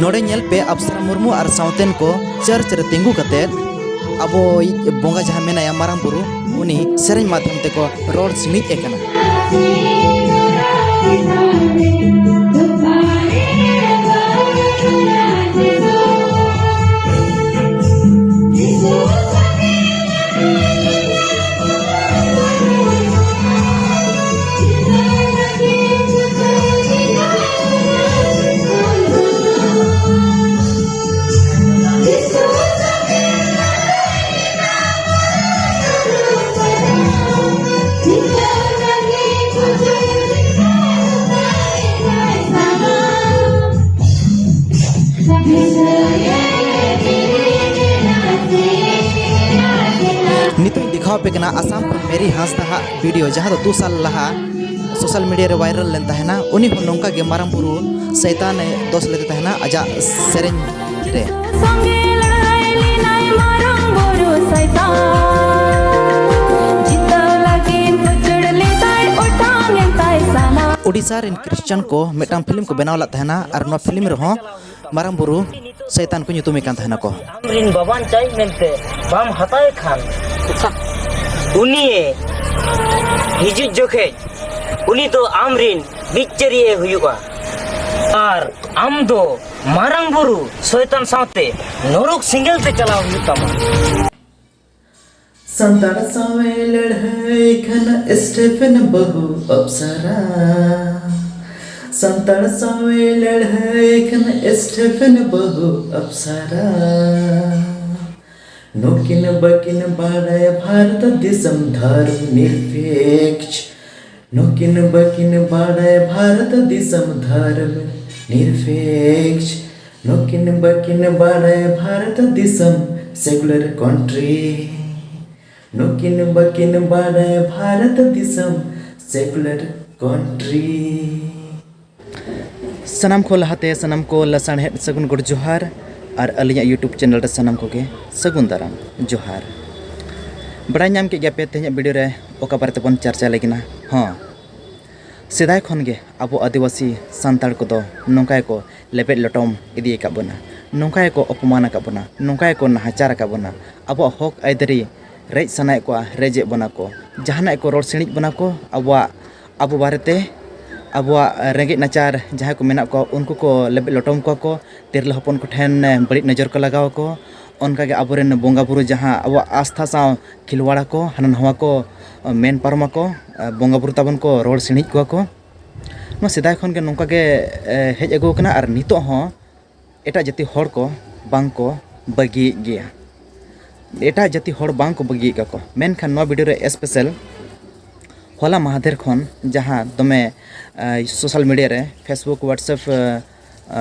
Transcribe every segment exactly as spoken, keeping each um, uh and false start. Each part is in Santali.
ᱱᱚᱰᱮ ᱧᱮᱞ ᱯᱮ, ᱟᱯᱥᱟᱨᱟ ᱢᱩᱨᱢᱩ ᱟᱨ ᱥᱟᱶᱛᱮᱱ ᱠᱚ ᱪᱟᱨᱪ ᱨᱮ ᱛᱤᱸᱜᱩ ᱠᱟᱛᱮ ᱟᱵᱚᱭᱤᱡ ᱵᱚᱸᱜᱟ ᱡᱟᱦᱟᱸ ᱢᱮᱱᱟᱭᱟ ᱢᱟᱨᱟᱝ ᱵᱩᱨᱩ, ᱩᱱᱤ ᱥᱮᱨᱮᱧ ᱢᱟᱫᱽᱫᱷᱚᱢ ᱛᱮᱠᱚ ᱨᱚᱲ ᱥᱤᱬᱤᱡ ᱮ ᱠᱟᱱᱟ᱾ ᱱᱤᱛᱚᱜ ᱤᱧ ᱫᱮᱠᱷᱟᱣ ᱟᱯᱮ ᱠᱟᱱᱟ ᱟᱥᱟᱢ ᱠᱷᱚᱱ ᱢᱮᱨᱤ ᱦᱟᱸᱥᱫᱟ ᱦᱟᱜ ᱵᱷᱤᱰᱤᱭᱳ, ᱡᱟᱦᱟᱸ ᱫᱚ ᱫᱩ ᱥᱟᱞ ᱞᱟᱦᱟ ᱥᱳᱥᱟᱞ ᱢᱤᱰᱤᱭᱟ ᱨᱮ ᱵᱷᱟᱭᱨᱟᱞ ᱞᱮᱱ ᱛᱟᱦᱮᱱᱟ᱾ ᱩᱱᱤ ᱦᱚᱸ ᱱᱚᱝᱠᱟ ᱜᱮ ᱢᱟᱨᱟᱝ ᱵᱩᱨᱩ ᱥᱚᱭᱛᱟᱱ ᱮ ᱫᱳᱥ ᱞᱮᱫᱮ ᱛᱟᱦᱮᱱᱟ ᱟᱡᱟᱜ ᱥᱮᱨᱮᱧ ᱨᱮ᱾ ᱥᱚᱸᱜᱮ ᱞᱟᱹᱲᱦᱟᱹᱭ ᱞᱮᱱᱟᱭ ᱢᱟᱨᱟᱝ ᱵᱩᱨᱩ ᱥᱚᱭᱛᱟᱱ᱾ ᱡᱤᱛᱟᱹᱣ ᱞᱟᱹᱜᱤᱫ ᱩᱪᱟᱹᱲ ᱞᱮᱫᱟᱭ ᱚᱴᱟᱝ ᱮᱱ ᱛᱟᱭ ᱥᱟᱱᱟᱢ᱾ ᱳᱰᱤᱥᱟ ᱨᱮᱱ ᱠᱨᱤᱥᱪᱟᱱ ᱠᱚ ᱢᱤᱫᱴᱟᱝ ᱯᱷᱤᱞᱢ ᱠᱚ ᱵᱮᱱᱟᱣ ᱞᱮᱫ ᱛᱟᱦᱮᱱᱟ ᱟᱨ ᱱᱚᱣᱟ ᱯᱷᱤᱞᱢ ᱨᱮᱦᱚᱸ ᱢᱟᱨᱟᱝ ᱵᱩᱨᱩ ᱥᱚᱭᱛᱟᱱ ᱠᱚ ᱧᱩᱛᱩᱢᱮ ᱠᱟᱱ ᱛᱟᱦᱮᱱᱟᱠᱚ᱾ ᱟᱢᱨᱤᱱ ᱵᱟᱵᱟᱧ ᱪᱟᱭ ᱢᱮᱱᱛᱮ ᱵᱟᱢ ᱦᱟᱛᱟᱣᱮ ᱠᱷᱟᱱ, ᱩᱱᱤᱭᱮ ᱦᱤᱡᱩᱜ ᱡᱚᱠᱷᱮᱡ ᱩᱱᱤ ᱫᱚ ᱟᱢᱨᱤᱱ ᱵᱤᱪᱟᱹᱨᱤᱭᱟᱹ ᱦᱩᱭᱩᱜᱼᱟ᱾ ᱟᱨ ᱟᱢ ᱫᱚ ᱢᱟᱨᱟᱝ ᱵᱩᱨᱩ ᱥᱚᱭᱛᱟᱱ ᱥᱟᱶᱛᱮ ᱱᱚᱨᱚᱠ ᱥᱮᱸᱜᱮᱞ ᱛᱮ ᱪᱟᱞᱟᱣ ᱦᱩᱭᱩᱜ ᱛᱟᱢᱟ᱾ ᱥᱟᱱᱛᱟᱲ ᱥᱟᱶᱮ ᱞᱟᱹᱲᱦᱟᱹᱭ ᱠᱷᱟᱱ ᱥᱴᱮᱯᱷᱮᱱ ᱵᱟᱹᱦᱩ ᱟᱯᱥᱟᱨᱟ᱾ ᱥᱟᱱᱛᱟᱲ ᱥᱟᱶᱮ ᱞᱟᱹᱲᱦᱟᱹᱭ ᱠᱷᱟᱱ ᱥᱴᱮᱯᱷᱮᱱ ᱵᱟᱹᱦᱩ ᱟᱯᱥᱟᱨᱟ᱾ ᱱᱩᱠᱤᱱ ᱵᱟᱹᱠᱤᱱ ᱵᱟᱲᱟᱭᱟ ᱵᱷᱟᱨᱚᱛ ᱫᱤᱥᱚᱢ ᱫᱷᱚᱨᱢ ᱱᱤᱨᱯᱮᱠᱥ᱾ ᱱᱩᱠᱤᱱ ᱵᱟᱹᱠᱤᱱ ᱵᱟᱲᱟᱭᱟ ᱵᱷᱟᱨᱚᱛ ᱫᱤᱥᱚᱢ ᱫᱷᱚᱨᱢ ᱱᱤᱨᱯᱮᱠᱥ᱾ ᱱᱩᱠᱤᱱ ᱵᱟᱹᱠᱤᱱ ᱵᱟᱲᱟᱭᱟ ᱵᱷᱟᱨᱚᱛ ᱫᱤᱥᱚᱢ ᱥᱮᱠᱩᱞᱟᱨ ᱠᱚᱱᱴᱨᱤ᱾ ᱱᱩᱠᱤᱱ ᱵᱟᱹᱠᱤᱱ ᱵᱟᱲᱟᱭᱟ ᱵᱷᱟᱨᱚᱛ ᱫᱤᱥᱚᱢ ᱥᱮᱠᱩᱞᱟᱨ ᱠᱚᱱᱴᱨᱤ᱾ ᱥᱟᱱᱟᱢ ᱠᱚ ᱞᱟᱦᱟᱛᱮ ᱥᱟᱱᱟᱢ ᱠᱚ ᱞᱟᱥᱟᱬᱦᱮᱫ ᱥᱟᱹᱜᱩᱱ ᱜᱚᱰ ᱡᱚᱦᱟᱨ ᱟᱨ ᱟᱹᱞᱤᱧᱟᱜ YouTube ᱪᱮᱱᱮᱞ ᱨᱮ ᱥᱟᱱᱟᱢ ᱠᱚᱜᱮ ᱥᱟᱹᱜᱩᱱ ᱫᱟᱨᱟᱢ ᱡᱚᱦᱟᱨ᱾ ᱵᱟᱲᱟᱭ ᱧᱟᱢ ᱠᱮᱫ ᱜᱮᱭᱟ ᱯᱮ ᱛᱮᱦᱮᱧᱟᱜ ᱵᱷᱤᱰᱤᱭᱳ ᱨᱮ ᱚᱠᱟ ᱵᱟᱨᱮ ᱛᱮᱵᱚᱱ ᱪᱟᱨᱪᱟ ᱞᱟᱹᱜᱤᱫ ᱱᱟ? ᱦᱚᱸ, ᱥᱮᱫᱟᱭ ᱠᱷᱚᱱ ᱜᱮ ᱟᱵᱚ ᱟᱹᱫᱤᱵᱟᱹᱥᱤ ᱥᱟᱱᱛᱟᱲ ᱠᱚᱫᱚ ᱱᱚᱝᱠᱟ ᱜᱮᱠᱚ ᱞᱮᱵᱮᱫ ᱞᱚᱴᱚᱢ ᱤᱫᱤ ᱟᱠᱟᱫ ᱵᱚᱱᱟ, ᱱᱚᱝᱠᱟ ᱜᱮᱠᱚ ᱚᱯᱚᱢᱟᱱ ᱟᱠᱟᱫ ᱵᱚᱱᱟ, ᱱᱚᱝᱠᱟ ᱜᱮᱠᱚ ᱱᱟᱦᱟᱪᱟᱨ ᱟᱠᱟᱫ ᱵᱚᱱᱟ᱾ ᱟᱵᱚᱣᱟᱜ ᱦᱚᱠ ᱟᱹᱭᱫᱟᱹᱨᱤ ᱨᱮᱡ ᱥᱟᱱᱟᱭᱮᱫ ᱠᱚᱣᱟ, ᱨᱮᱡᱮᱫ ᱵᱚᱱᱟ ᱠᱚ, ᱡᱟᱦᱟᱱᱟᱜ ᱠᱚ ᱨᱚᱲ ᱥᱤᱬᱤᱡ ᱵᱚᱱᱟ ᱠᱚ ᱟᱵᱚᱣᱟᱜ, ᱟᱵᱚ ᱵᱟᱨᱮᱛᱮ᱾ ᱟᱵᱚᱣᱟᱜ ᱨᱮᱸᱜᱮᱡ ᱱᱟᱪᱟᱨ ᱡᱟᱦᱟᱸᱭ ᱠᱚ ᱢᱮᱱᱟᱜ ᱠᱚᱣᱟ, ᱩᱱᱠᱩ ᱠᱚ ᱞᱮᱵᱮᱫ ᱞᱚᱴᱚᱢ ᱠᱚᱣᱟ ᱠᱚ, ᱛᱤᱨᱞᱟᱹ ᱦᱚᱯᱚᱱ ᱠᱚᱴᱷᱮᱱ ᱵᱟᱹᱲᱤᱡ ᱱᱚᱡᱚᱨ ᱠᱚ ᱞᱟᱜᱟᱣ ᱟᱠᱚ, ᱚᱱᱠᱟᱜᱮ ᱟᱵᱚᱨᱮᱱ ᱵᱚᱸᱜᱟ ᱵᱩᱨᱩ ᱡᱟᱦᱟᱸ ᱟᱵᱚᱣᱟᱜ ᱟᱥᱛᱷᱟ ᱥᱟᱶ ᱠᱷᱤᱞᱣᱟᱲ ᱟᱠᱚ, ᱦᱟᱱᱟ ᱱᱟᱣᱟ ᱠᱚ ᱢᱮᱱ ᱯᱟᱨᱚᱢ ᱟᱠᱚ, ᱵᱚᱸᱜᱟ ᱵᱩᱨᱩ ᱛᱟᱵᱚᱱ ᱠᱚ ᱨᱚᱲ ᱥᱤᱬᱤᱡ ᱠᱚᱣᱟ ᱠᱚ᱾ ᱱᱚᱣᱟ ᱥᱮᱫᱟᱭ ᱠᱷᱚᱱ ᱜᱮ ᱱᱚᱝᱠᱟ ᱜᱮ, ᱮ, ᱦᱮᱡ ᱟᱹᱜᱩ ᱟᱠᱟᱱᱟ ᱟᱨ ᱱᱤᱛᱚᱜ ᱦᱚᱸ ᱮᱴᱟᱜ ᱡᱟᱹᱛᱤ ᱦᱚᱲ ᱠᱚ ᱵᱟᱝ ᱠᱚ ᱵᱟᱹᱜᱤᱭᱮᱫ ᱜᱮᱭᱟ᱾ ᱮᱴᱟᱜ ᱡᱟᱹᱛᱤ ᱦᱚᱲ ᱵᱟᱝ ᱠᱚ ᱵᱟᱹᱜᱤᱭᱮᱫ ᱠᱚᱣᱟ ᱠᱚ᱾ ᱢᱮᱱᱠᱷᱟᱱ ᱱᱚᱣᱟ ᱵᱷᱤᱰᱤᱭᱳ ᱨᱮ ᱥᱯᱮᱥᱟᱞ ᱦᱚᱞᱟ ᱢᱟᱦᱫᱮᱨ ᱠᱷᱚᱱ ᱡᱟᱦᱟᱸ ᱫᱚᱢᱮ, ᱮ, ᱥᱳᱥᱟᱞ ᱢᱤᱰᱤᱭᱟ ᱨᱮ, ᱯᱷᱮᱥᱵᱩᱠ, ᱣᱟᱴᱥᱮᱯ, ᱮ,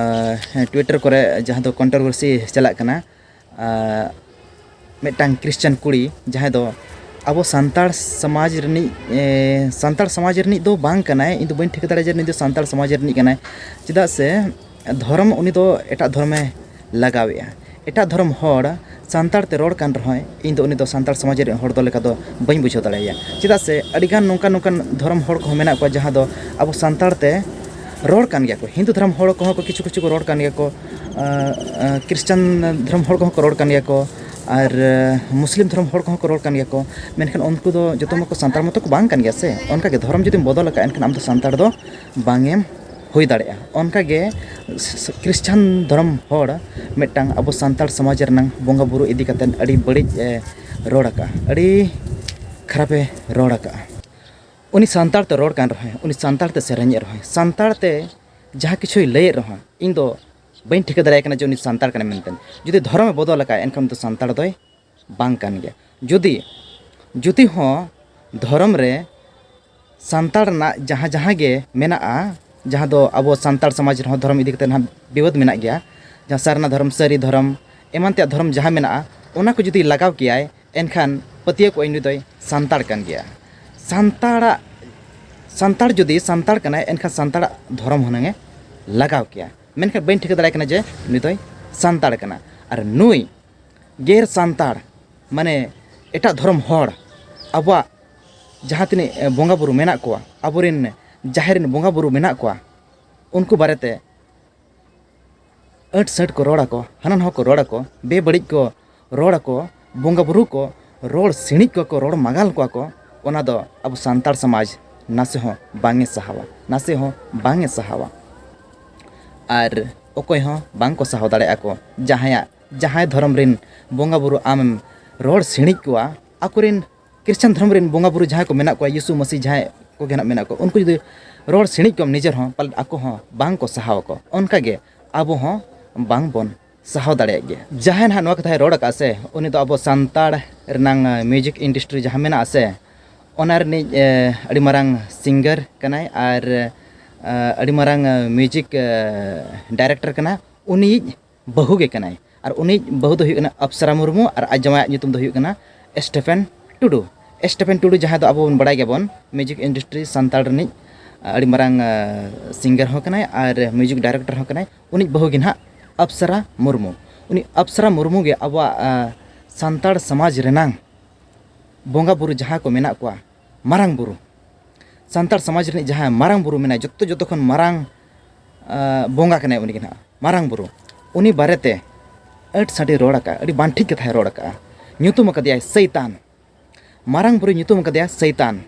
ᱮ, ᱴᱩᱭᱤᱴᱟᱨ ᱠᱚᱨᱮ ᱡᱟᱦᱟᱸ ᱫᱚ ᱠᱚᱱᱴᱨᱳᱵᱷᱟᱨᱥᱤ ᱪᱟᱞᱟᱜ ᱠᱟᱱᱟ, ᱟᱨ ᱢᱤᱫᱴᱟᱝ ᱠᱷᱨᱤᱥᱪᱟᱱ ᱠᱩᱲᱤ ᱡᱟᱦᱟᱸᱭ ᱫᱚ ᱟᱵᱚ ᱥᱟᱱᱛᱟᱲ ᱥᱚᱢᱟᱡᱽ ᱨᱤᱱᱤᱡ, ᱮ, ᱥᱟᱱᱛᱟᱲ ᱥᱚᱢᱟᱡᱽ ᱨᱤᱱᱤᱡ ᱫᱚ ᱵᱟᱝ ᱠᱟᱱᱟᱭ, ᱤᱧ ᱫᱚ ᱵᱟᱹᱧ ᱴᱷᱤᱠᱟᱹ ᱫᱟᱲᱮᱭᱟᱜᱼᱟ ᱡᱮ ᱱᱩᱭ ᱫᱚ ᱥᱟᱱᱛᱟᱲ ᱥᱚᱢᱟᱡᱽ ᱨᱤᱱᱤᱡ ᱠᱟᱱᱟᱭ, ᱪᱮᱫᱟᱜ ᱥᱮ ᱫᱷᱚᱨᱚᱢ ᱩᱱᱤ ᱫᱚ ᱮᱴᱟᱜ ᱫᱷᱚᱨᱚᱢᱮ ᱞᱟᱜᱟᱣᱮᱜᱼᱟ᱾ ᱮᱴᱟᱜ ᱫᱷᱚᱨᱚᱢ ᱦᱚᱲ ᱥᱟᱱᱛᱟᱲ ᱛᱮ ᱨᱚᱲ ᱠᱟᱱ ᱨᱮᱦᱚᱸᱭ, ᱤᱧ ᱫᱚ ᱩᱱᱤ ᱫᱚ ᱥᱟᱱᱛᱟᱲ ᱥᱚᱢᱟᱡᱽ ᱨᱤᱱᱤᱡ ᱦᱚᱲ ᱫᱚ ᱞᱮᱠᱟ ᱫᱚ ᱵᱟᱹᱧ ᱵᱩᱡᱷᱟᱹᱣ ᱫᱟᱲᱮᱭᱟᱭᱟ᱾ ᱪᱮᱫᱟᱜ ᱥᱮ ᱟᱹᱰᱤᱜᱟᱱ ᱱᱚᱝᱠᱟᱱ ᱱᱚᱝᱠᱟᱱ ᱫᱷᱚᱨᱚᱢ ᱦᱚᱲ ᱠᱚᱦᱚᱸ ᱢᱮᱱᱟᱜ ᱠᱚᱣᱟ ᱡᱟᱦᱟᱸ ᱫᱚ ᱟᱵᱚ ᱥᱟᱱᱛᱟᱲ ᱛᱮ ᱨᱚᱲ ᱠᱟᱱ ᱜᱮᱭᱟ ᱠᱚ, ᱦᱤᱱᱫᱩ ᱫᱷᱚᱨᱚᱢ ᱦᱚᱲ ᱠᱚᱦᱚᱸ ᱠᱚ ᱠᱤᱪᱷᱩ ᱠᱤᱪᱷᱩ ᱠᱚ ᱨᱚᱲ ᱠᱟᱱ ᱜᱮᱭᱟ ᱠᱚ, ᱟᱸ, ᱟᱸ, ᱠᱷᱨᱤᱥᱪᱟᱱ ᱫᱷᱚᱨᱚᱢ ᱦᱚᱲ ᱠᱚᱦᱚᱸ ᱠᱚ ᱨᱚᱲ ᱠᱟᱱ ᱜᱮᱭᱟ ᱠᱚ, ᱟᱨ, ᱟᱸ, ᱢᱩᱥᱞᱤᱢ ᱫᱷᱚᱨᱚᱢ ᱦᱚᱲ ᱠᱚᱦᱚᱸ ᱠᱚ ᱨᱚᱲ ᱠᱟᱱ ᱜᱮᱭᱟ ᱠᱚ, ᱢᱮᱱᱠᱷᱟᱱ ᱩᱱᱠᱩ ᱫᱚ ᱡᱚᱛᱚ ᱢᱟᱠᱚ ᱥᱟᱱᱛᱟᱲ ᱢᱚᱛᱚ ᱠᱚ ᱵᱟᱝ ᱠᱟᱱ ᱜᱮᱭᱟ ᱥᱮ᱾ ᱚᱱᱠᱟᱜᱮ ᱫᱷᱚᱨᱚᱢ ᱡᱩᱫᱤᱢ ᱵᱚᱫᱚᱞ ᱟᱠᱟᱫᱼᱟ, ᱮᱱᱠᱷᱟᱱ ᱟᱢ ᱫᱚ ᱥᱟᱱᱛᱟᱲ ᱫᱚ ᱵᱟᱝ ᱮᱢ ᱦᱩᱭ ᱫᱟᱲᱮᱭᱟᱜᱼᱟ᱾ ᱚᱱᱠᱟᱜᱮ ᱥ-, ᱥ-, ᱠᱷᱨᱤᱥᱪᱟᱱ ᱫᱷᱚᱨᱚᱢ ᱦᱚᱲ ᱢᱤᱫᱴᱟᱝ ᱟᱵᱚ ᱥᱟᱱᱛᱟᱲ ᱥᱚᱢᱟᱡᱽ ᱨᱮᱱᱟᱝ ᱵᱚᱸᱜᱟ ᱵᱩᱨᱩ ᱤᱫᱤ ᱠᱟᱛᱮᱫ ᱟᱹᱰᱤ ᱵᱟᱹᱲᱤᱡ ᱮ ᱨᱚᱲ ᱟᱠᱟᱫᱼᱟ, ᱟᱹᱰᱤ ᱠᱷᱟᱨᱟᱯᱮ ᱨᱚᱲ ᱟᱠᱟᱫᱼᱟ᱾ ᱩᱱᱤ ᱥᱟᱱᱛᱟᱲ ᱛᱮ ᱨᱚᱲ ᱠᱟᱱ ᱨᱮᱦᱚᱸᱭ, ᱩᱱᱤ ᱥᱟᱱᱛᱟᱲ ᱛᱮ ᱥᱮᱨᱮᱧᱮᱫ ᱨᱮᱦᱚᱸᱭ, ᱥᱟᱱᱛᱟᱲ ᱛᱮ ᱡᱟᱦᱟᱸ ᱠᱤᱪᱷᱩᱭ ᱞᱟᱹᱭᱮᱫ ᱨᱮᱦᱚᱸ, ᱤᱧ ᱫᱚ ᱵᱟᱹᱧ ᱴᱷᱤᱠᱟᱹ ᱫᱟᱲᱮᱭᱟᱭ ᱠᱟᱱᱟ ᱡᱮ ᱩᱱᱤ ᱥᱟᱱᱛᱟᱲ ᱠᱟᱱᱟᱭ ᱢᱮᱱᱛᱮ᱾ ᱡᱩᱫᱤ ᱫᱷᱚᱨᱚᱢᱮ ᱵᱚᱫᱚᱞ ᱟᱠᱟᱫᱼᱟ, ᱮᱱᱠᱷᱟᱱ ᱩᱱᱤ ᱫᱚ ᱥᱟᱱᱛᱟᱲ ᱫᱚᱭ ᱵᱟᱝ ᱠᱟᱱ ᱜᱮᱭᱟ᱾ ᱡᱩᱫᱤ, ᱡᱩᱫᱤ ᱦᱚᱸ ᱫᱷᱚᱨᱚᱢ ᱨᱮ ᱥᱟᱱᱛᱟᱲ ᱨᱮᱱᱟᱜ ᱡᱟᱦᱟᱸ, ᱡᱟᱦᱟᱸ ᱜᱮ ᱢᱮᱱᱟᱜᱼᱟ, ᱡᱟᱦᱟᱸ ᱫᱚ ᱟᱵᱚ ᱥᱟᱱᱛᱟᱲ ᱥᱚᱢᱟᱡᱽ ᱨᱮᱦᱚᱸ ᱫᱷᱚᱨᱚᱢ ᱤᱫᱤ ᱠᱟᱛᱮ ᱱᱟᱦᱟᱜ ᱵᱤᱵᱟᱹᱫ ᱢᱮᱱᱟᱜ ᱜᱮᱭᱟ, ᱡᱟᱦᱟᱸ ᱥᱟᱨᱱᱟ ᱫᱷᱚᱨᱚᱢ, ᱥᱟᱹᱨᱤ ᱫᱷᱚᱨᱚᱢ, ᱮᱢᱟᱱ ᱛᱮᱭᱟᱜ ᱫᱷᱚᱨᱚᱢ ᱡᱟᱦᱟᱸ ᱢᱮᱱᱟᱜᱼᱟ, ᱚᱱᱟ ᱠᱚ ᱡᱩᱫᱤ ᱞᱟᱜᱟᱣ ᱠᱮᱭᱟᱭ, ᱮᱱᱠᱷᱟᱱ ᱯᱟᱹᱛᱭᱟᱹᱣ ᱠᱚᱜᱼᱟᱹᱧ ᱱᱩᱭ ᱫᱚᱭ ᱥᱟᱱᱛᱟᱲ ᱠᱟᱱ ᱜᱮᱭᱟ᱾ ᱥᱟᱱᱛᱟᱲᱟᱜ, ᱥᱟᱱᱛᱟᱲ ᱡᱩᱫᱤ ᱥᱟᱱᱛᱟᱲ ᱠᱟᱱᱟᱭ, ᱮᱱᱠᱷᱟᱱ ᱥᱟᱱᱛᱟᱲᱟᱜ ᱫᱷᱚᱨᱚᱢ ᱦᱩᱱᱟᱹᱝ ᱮ ᱞᱟᱜᱟᱣ ᱠᱮᱭᱟ᱾ ᱢᱮᱱᱠᱷᱟᱱ ᱵᱟᱹᱧ ᱴᱷᱤᱠᱟᱹ ᱫᱟᱲᱮᱭᱟᱭ ᱠᱟᱱᱟ ᱡᱮ ᱱᱩᱭ ᱫᱚᱭ ᱥᱟᱱᱛᱟᱲ ᱠᱟᱱᱟ᱾ ᱟᱨ ᱱᱩᱭ ᱜᱮᱨ ᱥᱟᱱᱛᱟᱲ, ᱢᱟᱱᱮ ᱮᱴᱟᱜ ᱫᱷᱚᱨᱚᱢ ᱦᱚᱲ, ᱟᱵᱚᱣᱟᱜ ᱡᱟᱦᱟᱸ ᱛᱤᱱᱟᱹᱜ, ᱮ, ᱵᱚᱸᱜᱟ ᱵᱩᱨᱩ ᱢᱮᱱᱟᱜ ᱠᱚᱣᱟ, ᱟᱵᱚᱨᱮᱱ ᱡᱟᱦᱮᱨ ᱨᱮᱱ ᱵᱚᱸᱜᱟ ᱵᱩᱨᱩ ᱢᱮᱱᱟᱜ ᱠᱚᱣᱟ, ᱩᱱᱠᱩ ᱵᱟᱨᱮᱛᱮ ᱟᱹᱴ ᱥᱟᱹᱴ ᱠᱚ ᱨᱚᱲ ᱟᱠᱚ, ᱦᱟᱱᱟ ᱱᱟᱣᱟ ᱠᱚ ᱨᱚᱲ ᱟᱠᱚ, ᱵᱮᱵᱟᱹᱲᱤᱡ ᱠᱚ ᱨᱚᱲ ᱟᱠᱚ, ᱵᱚᱸᱜᱟ ᱵᱩᱨᱩ ᱠᱚ ᱨᱚᱲ ᱥᱤᱬᱤᱡ ᱠᱚᱣᱟ ᱠᱚ, ᱨᱚᱲ ᱢᱟᱜᱟᱞ ᱠᱚᱣᱟ ᱠᱚ, ᱚᱱᱟ ᱫᱚ ᱟᱵᱚ ᱥᱟᱱᱛᱟᱲ ᱥᱚᱢᱟᱡᱽ ᱱᱟᱥᱮ ᱦᱚᱸ ᱵᱟᱝ ᱮ ᱥᱟᱦᱟᱣᱟ, ᱱᱟᱥᱮ ᱦᱚᱸ ᱵᱟᱝ ᱮ ᱥᱟᱦᱟᱣᱟ᱾ ᱟᱨ ᱚᱠᱚᱭ ᱦᱚᱸ ᱵᱟᱝ ᱠᱚ ᱥᱟᱦᱟᱣ ᱫᱟᱲᱮᱭᱟᱜᱼᱟ ᱠᱚ᱾ ᱡᱟᱦᱟᱸᱭᱟᱜ, ᱡᱟᱦᱟᱸᱭ ᱫᱷᱚᱨᱚᱢ ᱨᱮᱱ ᱵᱚᱸᱜᱟ ᱵᱩᱨᱩ ᱟᱢᱮᱢ ᱨᱚᱲ ᱥᱤᱬᱤᱡ ᱠᱚᱣᱟ, ᱟᱠᱚᱨᱮᱱ ᱠᱷᱨᱤᱥᱪᱟᱱ ᱫᱷᱚᱨᱚᱢ ᱨᱮᱱ ᱵᱚᱸᱜᱟ ᱵᱩᱨᱩ ᱡᱟᱦᱟᱸᱭ ᱠᱚ ᱢᱮᱱᱟᱜ ᱠᱚᱣᱟ, ᱭᱤᱥᱩ ᱢᱟᱹᱥᱤ ᱡᱟᱦᱟᱸᱭ ᱠᱚᱜᱮ ᱱᱟᱜ ᱢᱮᱱᱟᱜ ᱠᱚᱣᱟ, ᱩᱱᱠᱩ ᱡᱩᱫᱤ ᱨᱚᱲ ᱥᱤᱬᱤᱡ ᱠᱚᱣᱟᱢ ᱱᱤᱡᱮᱨ ᱦᱚᱸ, ᱯᱟᱞᱮᱫ ᱟᱠᱚ ᱦᱚᱸ ᱵᱟᱝ ᱠᱚ ᱥᱟᱦᱟᱣ ᱟᱠᱚ᱾ ᱚᱱᱠᱟ ᱜᱮ ᱟᱵᱚ ᱦᱚᱸ ᱵᱟᱝ ᱵᱚᱱ ᱥᱟᱦᱟᱣ ᱫᱟᱲᱮᱭᱟᱜ ᱜᱮᱭᱟ᱾ ᱡᱟᱦᱟᱸᱭ ᱱᱟᱦᱟᱜ ᱱᱚᱣᱟ ᱠᱟᱛᱷᱟᱭ ᱨᱚᱲ ᱟᱠᱟᱫᱼᱟ ᱥᱮ, ᱩᱱᱤ ᱫᱚ ᱟᱵᱚ ᱥᱟᱱᱛᱟᱲ ᱨᱮᱱᱟᱝ, ᱟ, ᱢᱤᱭᱩᱡᱤᱠ ᱤᱱᱰᱟᱥᱴᱨᱤ ᱡᱟᱦᱟᱸ ᱢᱮᱱᱟᱜᱼᱟ ᱥᱮ, ᱚᱱᱟ ᱨᱤᱱᱤᱡ, ᱮ, ᱟᱹᱰᱤ ᱢᱟᱨᱟᱝ ᱥᱤᱝᱜᱟᱨ ᱠᱟᱱᱟᱭ ᱟᱨ, ᱟ, ᱟᱹᱰᱤ ᱢᱟᱨᱟᱝ, ᱟ, ᱢᱤᱭᱩᱡᱤᱠ, ᱟ, ᱰᱟᱭᱨᱮᱠᱴᱚᱨ ᱠᱟᱱᱟ᱾ ᱩᱱᱤᱭᱤᱡ ᱵᱟᱹᱦᱩ ᱜᱮ ᱠᱟᱱᱟᱭ᱾ ᱟᱨ ᱩᱱᱤᱭᱤᱡ ᱵᱟᱹᱦᱩ ᱫᱚ ᱦᱩᱭᱩᱜ ᱠᱟᱱᱟ ᱟᱯᱥᱟᱨᱟ ᱢᱩᱨᱢᱩ ᱟᱨ ᱟᱡ ᱡᱟᱶᱟᱭᱟᱜ ᱧᱩᱛᱩᱢ ᱫᱚ ᱦᱩᱭᱩᱜ ᱠᱟᱱᱟ ᱥᱴᱮᱯᱷᱮᱱ ᱴᱩᱰᱩ᱾ ᱥᱴᱮᱯᱷᱮᱱ ᱴᱩᱰᱩ ᱡᱟᱦᱟᱸᱭ ᱫᱚ ᱟᱵᱚ ᱵᱚᱱ ᱵᱟᱲᱟᱭ ᱜᱮᱭᱟᱵᱚᱱ, ᱢᱤᱭᱩᱡᱤᱠ ᱤᱱᱰᱟᱥᱴᱨᱤ ᱥᱟᱱᱛᱟᱲ ᱨᱤᱱᱤᱡ, ᱟ, ᱟᱹᱰᱤ ᱢᱟᱨᱟᱝ, ᱟ, ᱥᱤᱝᱜᱟᱨ ᱦᱚᱸ ᱠᱟᱱᱟᱭ ᱟᱨ ᱢᱤᱭᱩᱡᱤᱠ ᱰᱟᱭᱨᱮᱠᱴᱚᱨ ᱦᱚᱸ ᱠᱟᱱᱟᱭ᱾ ᱩᱱᱤᱭᱤᱡ ᱵᱟᱹᱦᱩ ᱜᱮ ᱱᱟᱦᱟᱜ ᱟᱯᱥᱟᱨᱟ ᱢᱩᱨᱢᱩ᱾ ᱩᱱᱤ ᱟᱯᱥᱟᱨᱟ ᱢᱩᱨᱢᱩ ᱜᱮ ᱟᱵᱚᱣᱟᱜ, ᱟ, ᱥᱟᱱᱛᱟᱲ ᱥᱚᱢᱟᱡᱽ ᱨᱮᱱᱟᱝ ᱵᱚᱸᱜᱟ ᱵᱩᱨᱩ ᱡᱟᱦᱟᱸ ᱠᱚ ᱢᱮᱱᱟᱜ ᱠᱚᱣᱟ, ᱢᱟᱨᱟᱝ ᱵᱩᱨᱩ, ᱥᱟᱱᱛᱟᱲ ᱥᱚᱢᱟᱡᱽ ᱨᱤᱱᱤᱡ ᱡᱟᱦᱟᱸᱭ ᱢᱟᱨᱟᱝ ᱵᱩᱨᱩ ᱢᱮᱱᱟᱭ, ᱡᱚᱛᱚ, ᱡᱚᱛᱚ ᱠᱷᱚᱱ ᱢᱟᱨᱟᱝ, ᱟ, ᱵᱚᱸᱜᱟ ᱠᱟᱱᱟᱭ ᱩᱱᱤ ᱜᱮ ᱱᱟᱦᱟᱜ, ᱢᱟᱨᱟᱝ ᱵᱩᱨᱩ᱾ ᱩᱱᱤ ᱵᱟᱨᱮᱛᱮ ᱟᱹᱰᱤ ᱥᱟᱰᱮ ᱨᱚᱲ ᱟᱠᱟᱫᱼᱟ, ᱟᱹᱰᱤ ᱵᱟᱝ ᱴᱷᱤᱠ ᱠᱟᱛᱷᱟᱭ ᱨᱚᱲ ᱟᱠᱟᱫᱼᱟ᱾ ᱧᱩᱛᱩᱢ ᱟᱠᱟᱫᱮᱭᱟᱭ ᱥᱟᱭᱛᱟᱱ᱾ ᱢᱟᱨᱟᱝ ᱵᱩᱨᱩᱭ ᱧᱩᱛᱩᱢ ᱟᱠᱟᱫᱮᱭᱟ ᱥᱟᱭᱛᱟᱱ᱾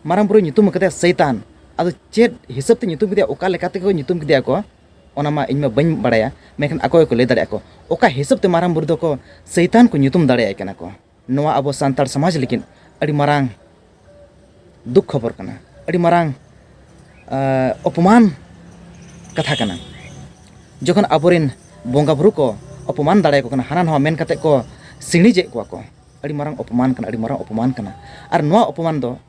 ᱢᱟᱨᱟᱝ ᱵᱩᱨᱩᱭ ᱧᱩᱛᱩᱢ ᱟᱠᱟᱫᱮᱭᱟ ᱥᱟᱭᱛᱟᱱ᱾ ᱟᱫᱚ ᱪᱮᱫ ᱦᱤᱥᱟᱹᱵ ᱛᱮ ᱧᱩᱛᱩᱢ ᱠᱮᱫᱮᱭᱟ, ᱚᱠᱟ ᱞᱮᱠᱟ ᱛᱮᱠᱚ ᱧᱩᱛᱩᱢ ᱠᱮᱫᱮᱭᱟ ᱠᱚ, ᱚᱱᱟ ᱢᱟ ᱤᱧ ᱢᱟ ᱵᱟᱹᱧ ᱵᱟᱲᱟᱭᱟ, ᱢᱮᱱᱠᱷᱟᱱ ᱟᱠᱚ ᱜᱮᱠᱚ ᱞᱟᱹᱭ ᱫᱟᱲᱮᱭᱟᱜᱼᱟ ᱠᱚ, ᱚᱠᱟ ᱦᱤᱥᱟᱹᱵ ᱛᱮ ᱢᱟᱨᱟᱝ ᱵᱩᱨᱩ ᱫᱚᱠᱚ ᱥᱟᱭᱛᱟᱱ ᱠᱚ ᱧᱩᱛᱩᱢ ᱫᱟᱲᱮᱭᱟᱭ ᱠᱟᱱᱟ ᱠᱚ᱾ ᱱᱚᱣᱟ ᱟᱵᱚ ᱥᱟᱱᱛᱟᱲ ᱥᱚᱢᱟᱡᱽ ᱞᱟᱹᱜᱤᱫ ᱟᱹᱰᱤ ᱢᱟᱨᱟᱝ ᱫᱩᱠ ᱠᱷᱚᱵᱚᱨ ᱠᱟᱱᱟ, ᱟᱹᱰᱤ ᱢᱟᱨᱟᱝ, ᱟ, ᱚᱯᱚᱢᱟᱱ ᱠᱟᱛᱷᱟ ᱠᱟᱱᱟ᱾ ᱡᱚᱠᱷᱚᱱ ᱟᱵᱚᱨᱮᱱ ᱵᱚᱸᱜᱟ ᱵᱩᱨᱩ ᱠᱚ ᱚᱯᱚᱢᱟᱱ ᱫᱟᱲᱮᱭᱟᱠᱚ ᱠᱟᱱᱟ, ᱦᱟᱱᱟ ᱱᱟᱣᱟ ᱢᱮᱱ ᱠᱟᱛᱮ ᱠᱚ ᱥᱤᱬᱤᱡᱮᱫ ᱠᱚᱣᱟ ᱠᱚ, ᱟᱹᱰᱤ ᱢᱟᱨᱟᱝ ᱚᱯᱚᱢᱟᱱ ᱠᱟᱱᱟ, ᱟᱹᱰᱤ ᱢᱟᱨᱟᱝ ᱚᱯᱚᱢᱟᱱ ᱠᱟᱱᱟ᱾ ᱟᱨ ᱱᱚᱣᱟ ᱚᱯᱚᱢᱟᱱ ᱫᱚ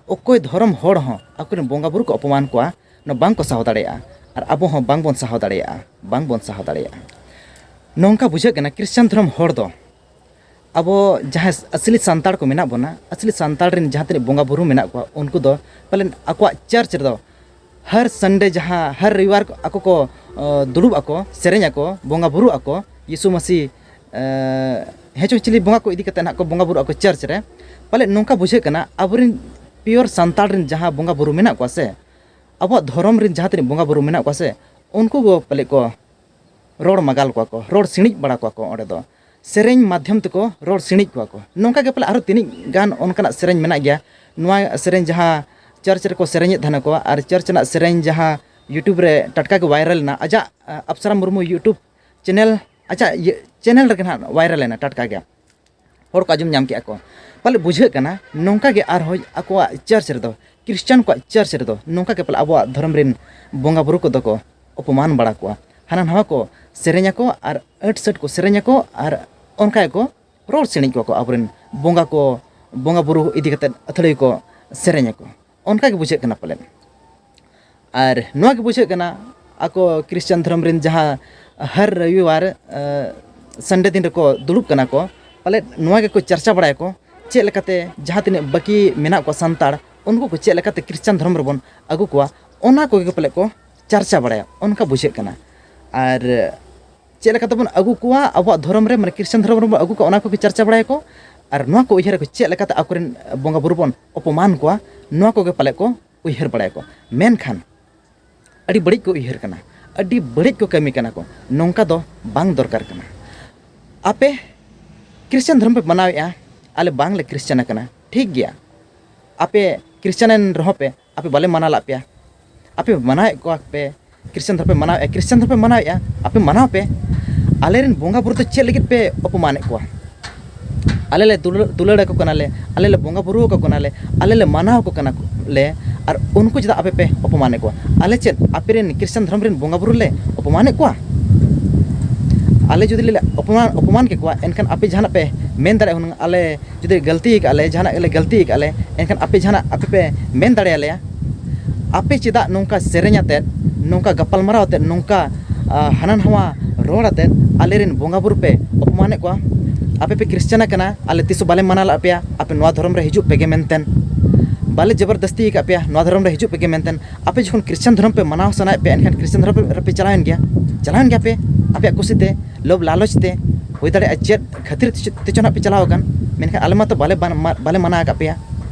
ᱚᱠᱚᱭ ᱫᱷᱚᱨᱚᱢ ᱦᱚᱲ ᱦᱚᱸ ᱟᱠᱚᱨᱮᱱ ᱵᱚᱸᱜᱟ ᱵᱩᱨᱩ ᱠᱚ ᱚᱯᱚᱢᱟᱱ ᱠᱚᱣᱟ, ᱱᱚᱣᱟ ᱵᱟᱝ ᱠᱚ ᱥᱟᱦᱟᱣ ᱫᱟᱲᱮᱭᱟᱜᱼᱟ᱾ ᱟᱨ ᱟᱵᱚ ᱦᱚᱸ ᱵᱟᱝ ᱵᱚᱱ ᱥᱟᱦᱟᱣ ᱫᱟᱲᱮᱭᱟᱜᱼᱟ, ᱵᱟᱝ ᱵᱚᱱ ᱥᱟᱦᱟᱣ ᱫᱟᱲᱮᱭᱟᱜᱼᱟ᱾ ᱱᱚᱝᱠᱟ ᱵᱩᱡᱷᱟᱹᱜ ᱠᱟᱱᱟ, ᱠᱷᱨᱤᱥᱪᱟᱱ ᱫᱷᱚᱨᱚᱢ ᱦᱚᱲ ᱫᱚ ᱟᱵᱚ ᱡᱟᱦᱟᱸᱭ ᱟᱥᱞᱤ ᱥᱟᱱᱛᱟᱲ ᱠᱚ ᱢᱮᱱᱟᱜ ᱵᱚᱱᱟ, ᱟᱥᱞᱤ ᱥᱟᱱᱛᱟᱲ ᱨᱮᱱ ᱡᱟᱦᱟᱸ ᱛᱤᱱᱟᱹᱜ ᱵᱚᱸᱜᱟ ᱵᱩᱨᱩ ᱢᱮᱱᱟᱜ ᱠᱚᱣᱟ, ᱩᱱᱠᱩ ᱫᱚ ᱯᱟᱞᱮᱱ ᱟᱠᱚᱣᱟᱜ ᱪᱟᱨᱪ ᱨᱮᱫᱚ ᱦᱟᱨ ᱥᱟᱱᱰᱮ ᱡᱟᱦᱟᱸ ᱦᱟᱨ ᱨᱚᱵᱤᱵᱟᱨ ᱟᱠᱚ ᱠᱚ, ᱚ, ᱫᱩᱲᱩᱵ ᱟᱠᱚ, ᱥᱮᱨᱮᱧ ᱟᱠᱚ, ᱵᱚᱸᱜᱟ ᱵᱩᱨᱩ ᱟᱠᱚ, ᱭᱤᱥᱩ ᱢᱟᱹᱥᱤ, ᱮ, ᱦᱮᱸ ᱪᱚᱝ ᱪᱤᱞᱤ ᱵᱚᱸᱜᱟ ᱠᱚ ᱤᱫᱤ ᱠᱟᱛᱮ ᱱᱟᱦᱟᱜ ᱠᱚ ᱵᱚᱸᱜᱟ ᱵᱩᱨᱩ ᱟᱠᱚ ᱪᱟᱨᱪ ᱨᱮ᱾ ᱯᱟᱞᱮ ᱱᱚᱝᱠᱟ ᱵᱩᱡᱷᱟᱹᱜ ᱠᱟᱱᱟ, ᱟᱵᱚᱨᱮᱱ ᱯᱤᱭᱳᱨ ᱥᱟᱱᱛᱟᱲ ᱨᱮᱱ ᱡᱟᱦᱟᱸ ᱵᱚᱸᱜᱟ ᱵᱩᱨᱩ ᱢᱮᱱᱟᱜ ᱠᱚᱣᱟ ᱥᱮ, ᱟᱵᱚᱣᱟᱜ ᱫᱷᱚᱨᱚᱢ ᱨᱮᱱ ᱡᱟᱦᱟᱸ ᱛᱤᱱᱟᱹᱜ ᱵᱚᱸᱜᱟ ᱵᱩᱨᱩ ᱢᱮᱱᱟᱜ ᱠᱚᱣᱟ ᱥᱮ, ᱩᱱᱠᱩ ᱠᱚ ᱯᱟᱞᱮ ᱠᱚ ᱨᱚᱲ ᱢᱟᱜᱟᱞ ᱠᱚᱣᱟ ᱠᱚ, ᱨᱚᱲ ᱥᱤᱬᱤᱡ ᱵᱟᱲᱟ ᱠᱚᱣᱟ ᱠᱚ ᱚᱸᱰᱮ ᱫᱚ᱾ ᱥᱮᱨᱮᱧ ᱢᱟᱫᱽᱫᱷᱚᱢ ᱛᱮᱠᱚ ᱨᱚᱲ ᱥᱤᱬᱤᱡ ᱠᱚᱣᱟ ᱠᱚ᱾ ᱱᱚᱝᱠᱟ ᱜᱮ ᱯᱟᱞᱮ ᱟᱨᱦᱚᱸ ᱛᱤᱱᱟᱹᱜ ᱜᱟᱱ ᱚᱱᱠᱟᱱᱟᱜ ᱥᱮᱨᱮᱧ ᱢᱮᱱᱟᱜ ᱜᱮᱭᱟ᱾ ᱱᱚᱣᱟ ᱥᱮᱨᱮᱧ ᱡᱟᱦᱟᱸ ᱪᱟᱨᱪ ᱨᱮᱠᱚ ᱥᱮᱨᱮᱧᱮᱫ ᱛᱟᱦᱮᱱᱟ ᱠᱚ, ᱟᱨ ᱪᱟᱨᱪ ᱨᱮᱱᱟᱜ ᱥᱮᱨᱮᱧ ᱡᱟᱦᱟᱸ YouTube ᱨᱮ ᱴᱟᱴᱠᱟ ᱜᱮ viral ᱮᱱᱟ, ᱟᱡᱟᱜ, ᱟ, ᱟᱯᱥᱟᱨᱟ ᱢᱩᱨᱢᱩ YouTube channel, ᱟᱡᱟᱜ ᱤᱭᱟᱹ channel ᱨᱮᱜᱮ ᱱᱟᱦᱟᱜ viral ᱮᱱᱟ ᱴᱟᱴᱠᱟ ᱜᱮ᱾ ᱦᱚᱲ ᱠᱚ ᱟᱸᱡᱚᱢ ᱧᱟᱢ ᱠᱮᱜᱼᱟ ᱠᱚ᱾ ᱯᱟᱞᱮ ᱵᱩᱡᱷᱟᱹᱜ ᱠᱟᱱᱟ ᱱᱚᱝᱠᱟ ᱜᱮ ᱟᱨᱦᱚᱸ ᱟᱠᱚᱣᱟᱜ ᱪᱟᱨᱪ ᱨᱮᱫᱚ, ᱠᱷᱨᱤᱥᱪᱟᱱ ᱠᱚᱣᱟᱜ ᱪᱟᱨᱪ ᱨᱮᱫᱚ ᱱᱚᱝᱠᱟ ᱜᱮ ᱯᱟᱞᱮ ᱟᱵᱚᱣᱟᱜ ᱫᱷᱚᱨᱚᱢ ᱨᱮᱱ ᱵᱚᱸᱜᱟ ᱵᱩᱨᱩ ᱠᱚᱫᱚ ᱠᱚ ᱚᱯᱚᱢᱟᱱ ᱵᱟᱲᱟ ᱠᱚᱣᱟ᱾ ᱦᱟᱱᱟ ᱱᱟᱣᱟ ᱠᱚ ᱥᱮᱨᱮᱧ ᱟᱠᱚ ᱟᱨ ᱟᱹᱴ ᱥᱟᱹᱴ ᱠᱚ ᱥᱮᱨᱮᱧ ᱟᱠᱚ ᱟᱨ ᱚᱱᱠᱟ ᱜᱮᱠᱚ ᱨᱚᱲ ᱥᱮᱬᱮᱡ ᱠᱚᱣᱟ ᱠᱚ ᱟᱵᱚᱨᱮᱱ ᱵᱚᱸᱜᱟ ᱠᱚ, ᱵᱚᱸᱜᱟ ᱵᱩᱨᱩ ᱤᱫᱤ ᱠᱟᱛᱮᱫ ᱟᱹᱛᱷᱟᱹᱲᱤ ᱠᱚ ᱥᱮᱨᱮᱧ ᱟᱠᱚ᱾ ᱚᱱᱠᱟ ᱜᱮ ᱵᱩᱡᱷᱟᱹᱜ ᱠᱟᱱᱟ ᱯᱟᱞᱮᱫ᱾ ᱟᱨ ᱱᱚᱣᱟ ᱜᱮ ᱵᱩᱡᱷᱟᱹᱜ ᱠᱟᱱᱟ, ᱟᱠᱚ ᱠᱷᱨᱤᱥᱪᱟᱱ ᱫᱷᱚᱨᱚᱢ ᱨᱮᱱ ᱡᱟᱦᱟᱸ ᱦᱟᱨ ᱨᱚᱵᱤᱵᱟᱨ, ᱟ, ᱥᱟᱱᱰᱮ ᱫᱤᱱ ᱨᱮᱠᱚ ᱫᱩᱲᱩᱵ ᱠᱟᱱᱟ ᱠᱚ, ᱯᱟᱞᱮᱫ ᱱᱚᱣᱟ ᱜᱮᱠᱚ ᱪᱟᱨᱪᱟ ᱵᱟᱲᱟᱭᱟᱠᱚ, ᱪᱮᱫ ᱞᱮᱠᱟᱛᱮ ᱡᱟᱦᱟᱸ ᱛᱤᱱᱟᱹᱜ ᱵᱟᱹᱠᱤ ᱢᱮᱱᱟᱜ ᱠᱚᱣᱟ ᱥᱟᱱᱛᱟᱲ, ᱩᱱᱠᱩ ᱠᱚ ᱪᱮᱫ ᱞᱮᱠᱟᱛᱮ ᱠᱷᱨᱤᱥᱪᱟᱱ ᱫᱷᱚᱨᱚᱢ ᱨᱮᱵᱚᱱ ᱟᱹᱜᱩ ᱠᱚᱣᱟ, ᱚᱱᱟ ᱠᱚᱜᱮ ᱯᱟᱞᱮᱫ ᱠᱚ ᱪᱟᱨᱪᱟ ᱵᱟᱲᱟᱭᱟ, ᱚᱱᱠᱟ ᱵᱩᱡᱷᱟᱹᱜ ᱠᱟᱱᱟ᱾ ᱟᱨ ᱪᱮᱫ ᱞᱮᱠᱟ ᱛᱮᱵᱚᱱ ᱟᱹᱜᱩ ᱠᱚᱣᱟ ᱟᱵᱚᱣᱟᱜ ᱫᱷᱚᱨᱚᱢ ᱨᱮ, ᱢᱟᱱᱮ ᱠᱷᱨᱤᱥᱴᱟᱱ ᱫᱷᱚᱨᱚᱢ ᱨᱮᱵᱚᱱ ᱟᱹᱜᱩ ᱠᱚᱣᱟ, ᱚᱱᱟ ᱠᱚᱜᱮ ᱪᱟᱨᱪᱟ ᱵᱟᱲᱟᱭᱟᱠᱚ᱾ ᱟᱨ ᱱᱚᱣᱟ ᱠᱚ ᱩᱭᱦᱟᱹᱨᱟᱠᱚ, ᱪᱮᱫ ᱞᱮᱠᱟᱛᱮ ᱟᱠᱚᱨᱮᱱ ᱵᱚᱸᱜᱟ ᱵᱩᱨᱩ ᱵᱚᱱ ᱚᱯᱚᱢᱟᱱ ᱠᱚᱣᱟ, ᱱᱚᱣᱟ ᱠᱚᱜᱮ ᱯᱟᱞᱮ ᱠᱚ ᱩᱭᱦᱟᱹᱨ ᱵᱟᱲᱟᱭᱟᱠᱚ᱾ ᱢᱮᱱᱠᱷᱟᱱ ᱟᱹᱰᱤ ᱵᱟᱹᱲᱤᱡ ᱠᱚ ᱩᱭᱦᱟᱹᱨ ᱠᱟᱱᱟ, ᱟᱹᱰᱤ ᱵᱟᱹᱲᱤᱡ ᱠᱚ ᱠᱟᱹᱢᱤ ᱠᱟᱱᱟ ᱠᱚ᱾ ᱱᱚᱝᱠᱟ ᱫᱚ ᱵᱟᱝ ᱫᱚᱨᱠᱟᱨ ᱠᱟᱱᱟ᱾ ᱟᱯᱮ ᱠᱷᱨᱤᱥᱴᱟᱱ ᱫᱷᱚᱨᱚᱢ ᱯᱮ ᱢᱟᱱᱟᱣᱮᱫᱼᱟ, ᱟᱞᱮ ᱵᱟᱝᱞᱮ ᱠᱷᱨᱤᱥᱴᱟᱱ ᱟᱠᱟᱱᱟ, ᱴᱷᱤᱠ ᱜᱮᱭᱟ᱾ ᱟᱯᱮ ᱠᱷᱨᱤᱥᱴᱟᱱ ᱮᱱ ᱨᱮᱦᱚᱸ ᱯᱮ, ᱟᱯᱮ ᱵᱟᱞᱮ ᱢᱟᱱᱟ ᱞᱟᱜ ᱯᱮᱭᱟ, ᱟᱯᱮ ᱢᱟᱱᱟᱣᱮᱫ ᱠᱚᱣᱟ ᱯᱮ, ᱠᱷᱨᱤᱥᱴᱟᱱ ᱫᱷᱚᱨᱚᱢ ᱯᱮ ᱢᱟᱱᱟᱣᱮᱫᱼᱟ, ᱠᱷᱨᱤᱥᱴᱟᱱ ᱫᱷᱚᱨᱚᱢ ᱯᱮ ᱢᱟᱱᱟᱣᱮᱫᱼᱟ, ᱟᱯᱮ ᱢᱟᱱᱟᱣ ᱯᱮ᱾ ᱟᱞᱮᱨᱮᱱ ᱵᱚᱸᱜᱟ ᱵᱩᱨᱩ ᱫᱚ ᱪᱮᱫ ᱞᱟᱹᱜᱤᱫ ᱯᱮ ᱚᱯᱚᱢᱟᱱᱮᱫ ᱠᱚᱣᱟ? ᱟᱞᱮ ᱞᱮ ᱫᱩᱞᱟᱹᱲ, ᱫᱩᱞᱟᱹᱲ ᱟᱠᱚ ᱠᱟᱱᱟᱞᱮ, ᱟᱞᱮ ᱞᱮ ᱵᱚᱸᱜᱟ ᱵᱩᱨᱩ ᱟᱠᱚ ᱠᱟᱱᱟᱞᱮ, ᱟᱞᱮ ᱞᱮ ᱢᱟᱱᱟᱣ ᱟᱠᱚ ᱠᱟᱱᱟ ᱞᱮ, ᱟᱨ ᱩᱱᱠᱩ ᱪᱮᱫᱟᱜ ᱟᱯᱮ ᱯᱮ ᱚᱯᱚᱢᱟᱱᱮᱫ ᱠᱚᱣᱟ? ᱟᱞᱮ ᱪᱮᱫ ᱟᱯᱮᱨᱮᱱ ᱠᱷᱨᱤᱥᱴᱟᱱ ᱫᱷᱚᱨᱚᱢ ᱨᱮᱱ ᱵᱚᱸᱜᱟ ᱵᱩᱨᱩ ᱞᱮ ᱚᱯᱚᱢᱟᱱᱮᱫ ᱠᱚᱣᱟ? ᱟᱞᱮ ᱡᱩᱫᱤ ᱞᱮ ᱚᱯᱚᱢᱟᱱ, ᱚᱯᱚᱢᱟᱱ ᱠᱮᱠᱚᱣᱟ, ᱮᱱᱠᱷᱟᱱ ᱟᱯᱮ ᱡᱟᱦᱟᱱᱟᱜ ᱯᱮ ᱢᱮᱱ ᱫᱟᱲᱮᱭᱟᱜᱼᱟ ᱦᱩᱱᱟᱹᱝ, ᱟᱞᱮ ᱡᱩᱫᱤ ᱜᱟᱹᱞᱛᱤ ᱟᱠᱟᱫ ᱞᱮ, ᱡᱟᱦᱟᱱᱟᱜ ᱞᱮ ᱜᱟᱹᱞᱛᱤ ᱟᱠᱟᱫ ᱞᱮ, ᱮᱱᱠᱷᱟᱱ ᱟᱯᱮ ᱡᱟᱦᱟᱱᱟᱜ ᱟᱯᱮ ᱯᱮ ᱢᱮᱱ ᱫᱟᱲᱮᱭᱟᱞᱮᱭᱟ? ᱟᱯᱮ ᱪᱮᱫᱟᱜ ᱱᱚᱝᱠᱟ ᱥᱮᱨᱮᱧ ᱟᱛᱮᱫ, ᱱᱚᱝᱠᱟ ᱜᱟᱯᱟᱞᱢᱟᱨᱟᱣ ᱟᱛᱮᱫ, ᱱᱚᱝᱠᱟ, ᱟ, ᱦᱟᱱᱟ ᱱᱟᱣᱟ ᱨᱚᱲ ᱟᱛᱮᱫ ᱟᱞᱮᱨᱮᱱ ᱵᱚᱸᱜᱟ ᱵᱩᱨᱩ ᱯᱮ ᱚᱯᱚᱢᱟᱱᱮᱫ ᱠᱚᱣᱟ? ᱟᱯᱮ ᱯᱮ ᱠᱷᱨᱤᱥᱪᱟᱱ ᱟᱠᱟᱱᱟ, ᱟᱞᱮ ᱛᱤᱥ ᱦᱚᱸ ᱵᱟᱞᱮ ᱢᱟᱱᱟ ᱞᱮᱫ ᱯᱮᱭᱟ, ᱟᱯᱮ ᱱᱚᱣᱟ ᱫᱷᱚᱨᱚᱢ ᱨᱮ ᱦᱤᱡᱩᱜ ᱯᱮᱜᱮ ᱢᱮᱱᱛᱮᱱ᱾ ᱵᱟᱞᱮ ᱡᱚᱵᱚᱨᱫᱚᱥᱛᱤ ᱟᱠᱟᱫ ᱯᱮᱭᱟ ᱱᱚᱣᱟ ᱫᱷᱚᱨᱚᱢ ᱨᱮ ᱦᱤᱡᱩᱜ ᱯᱮᱜᱮ ᱢᱮᱱᱛᱮᱱ᱾ ᱟᱯᱮ ᱡᱚᱠᱷᱚᱱ ᱠᱷᱨᱤᱥᱪᱟᱱ ᱫᱷᱚᱨᱚᱢ ᱯᱮ ᱢᱟᱱᱟᱣ ᱥᱟᱱᱟᱭᱮᱫ ᱯᱮᱭᱟ, ᱮᱱᱠᱷᱟᱱ ᱠᱷᱨᱤᱥᱪᱟᱱ ᱫᱷᱚᱨᱚᱢ ᱨᱮᱯᱮ ᱪᱟᱞᱟᱣᱮᱱ ᱜᱮᱭᱟ, ᱪᱟᱞᱟᱣᱮᱱ ᱜᱮᱭᱟ ᱯᱮ ᱟᱯᱮᱭᱟᱜ ᱠᱩᱥᱤ ᱛᱮ, ᱞᱳᱵᱷ ᱞᱟᱞᱚᱪ ᱛᱮ, ᱦᱩᱭ ᱫᱟᱲᱮᱭᱟᱜᱼᱟ ᱪᱮᱫ ᱠᱷᱟᱹᱛᱤᱨ ᱛᱮᱪᱚ, ᱛᱮᱪᱚ ᱱᱟᱜ ᱯᱮ ᱪᱟᱞᱟᱣ ᱟᱠᱟᱱ, ᱢᱮᱱᱠᱷᱟᱱ ᱟᱞᱮ ᱢᱟᱛᱚ ᱵᱟᱞᱮ ᱵᱟᱱ-, ᱢᱟ-, ᱵᱟᱞᱮ ᱢᱟᱱᱟ ᱟᱠᱟᱫ ᱯᱮᱭᱟ᱾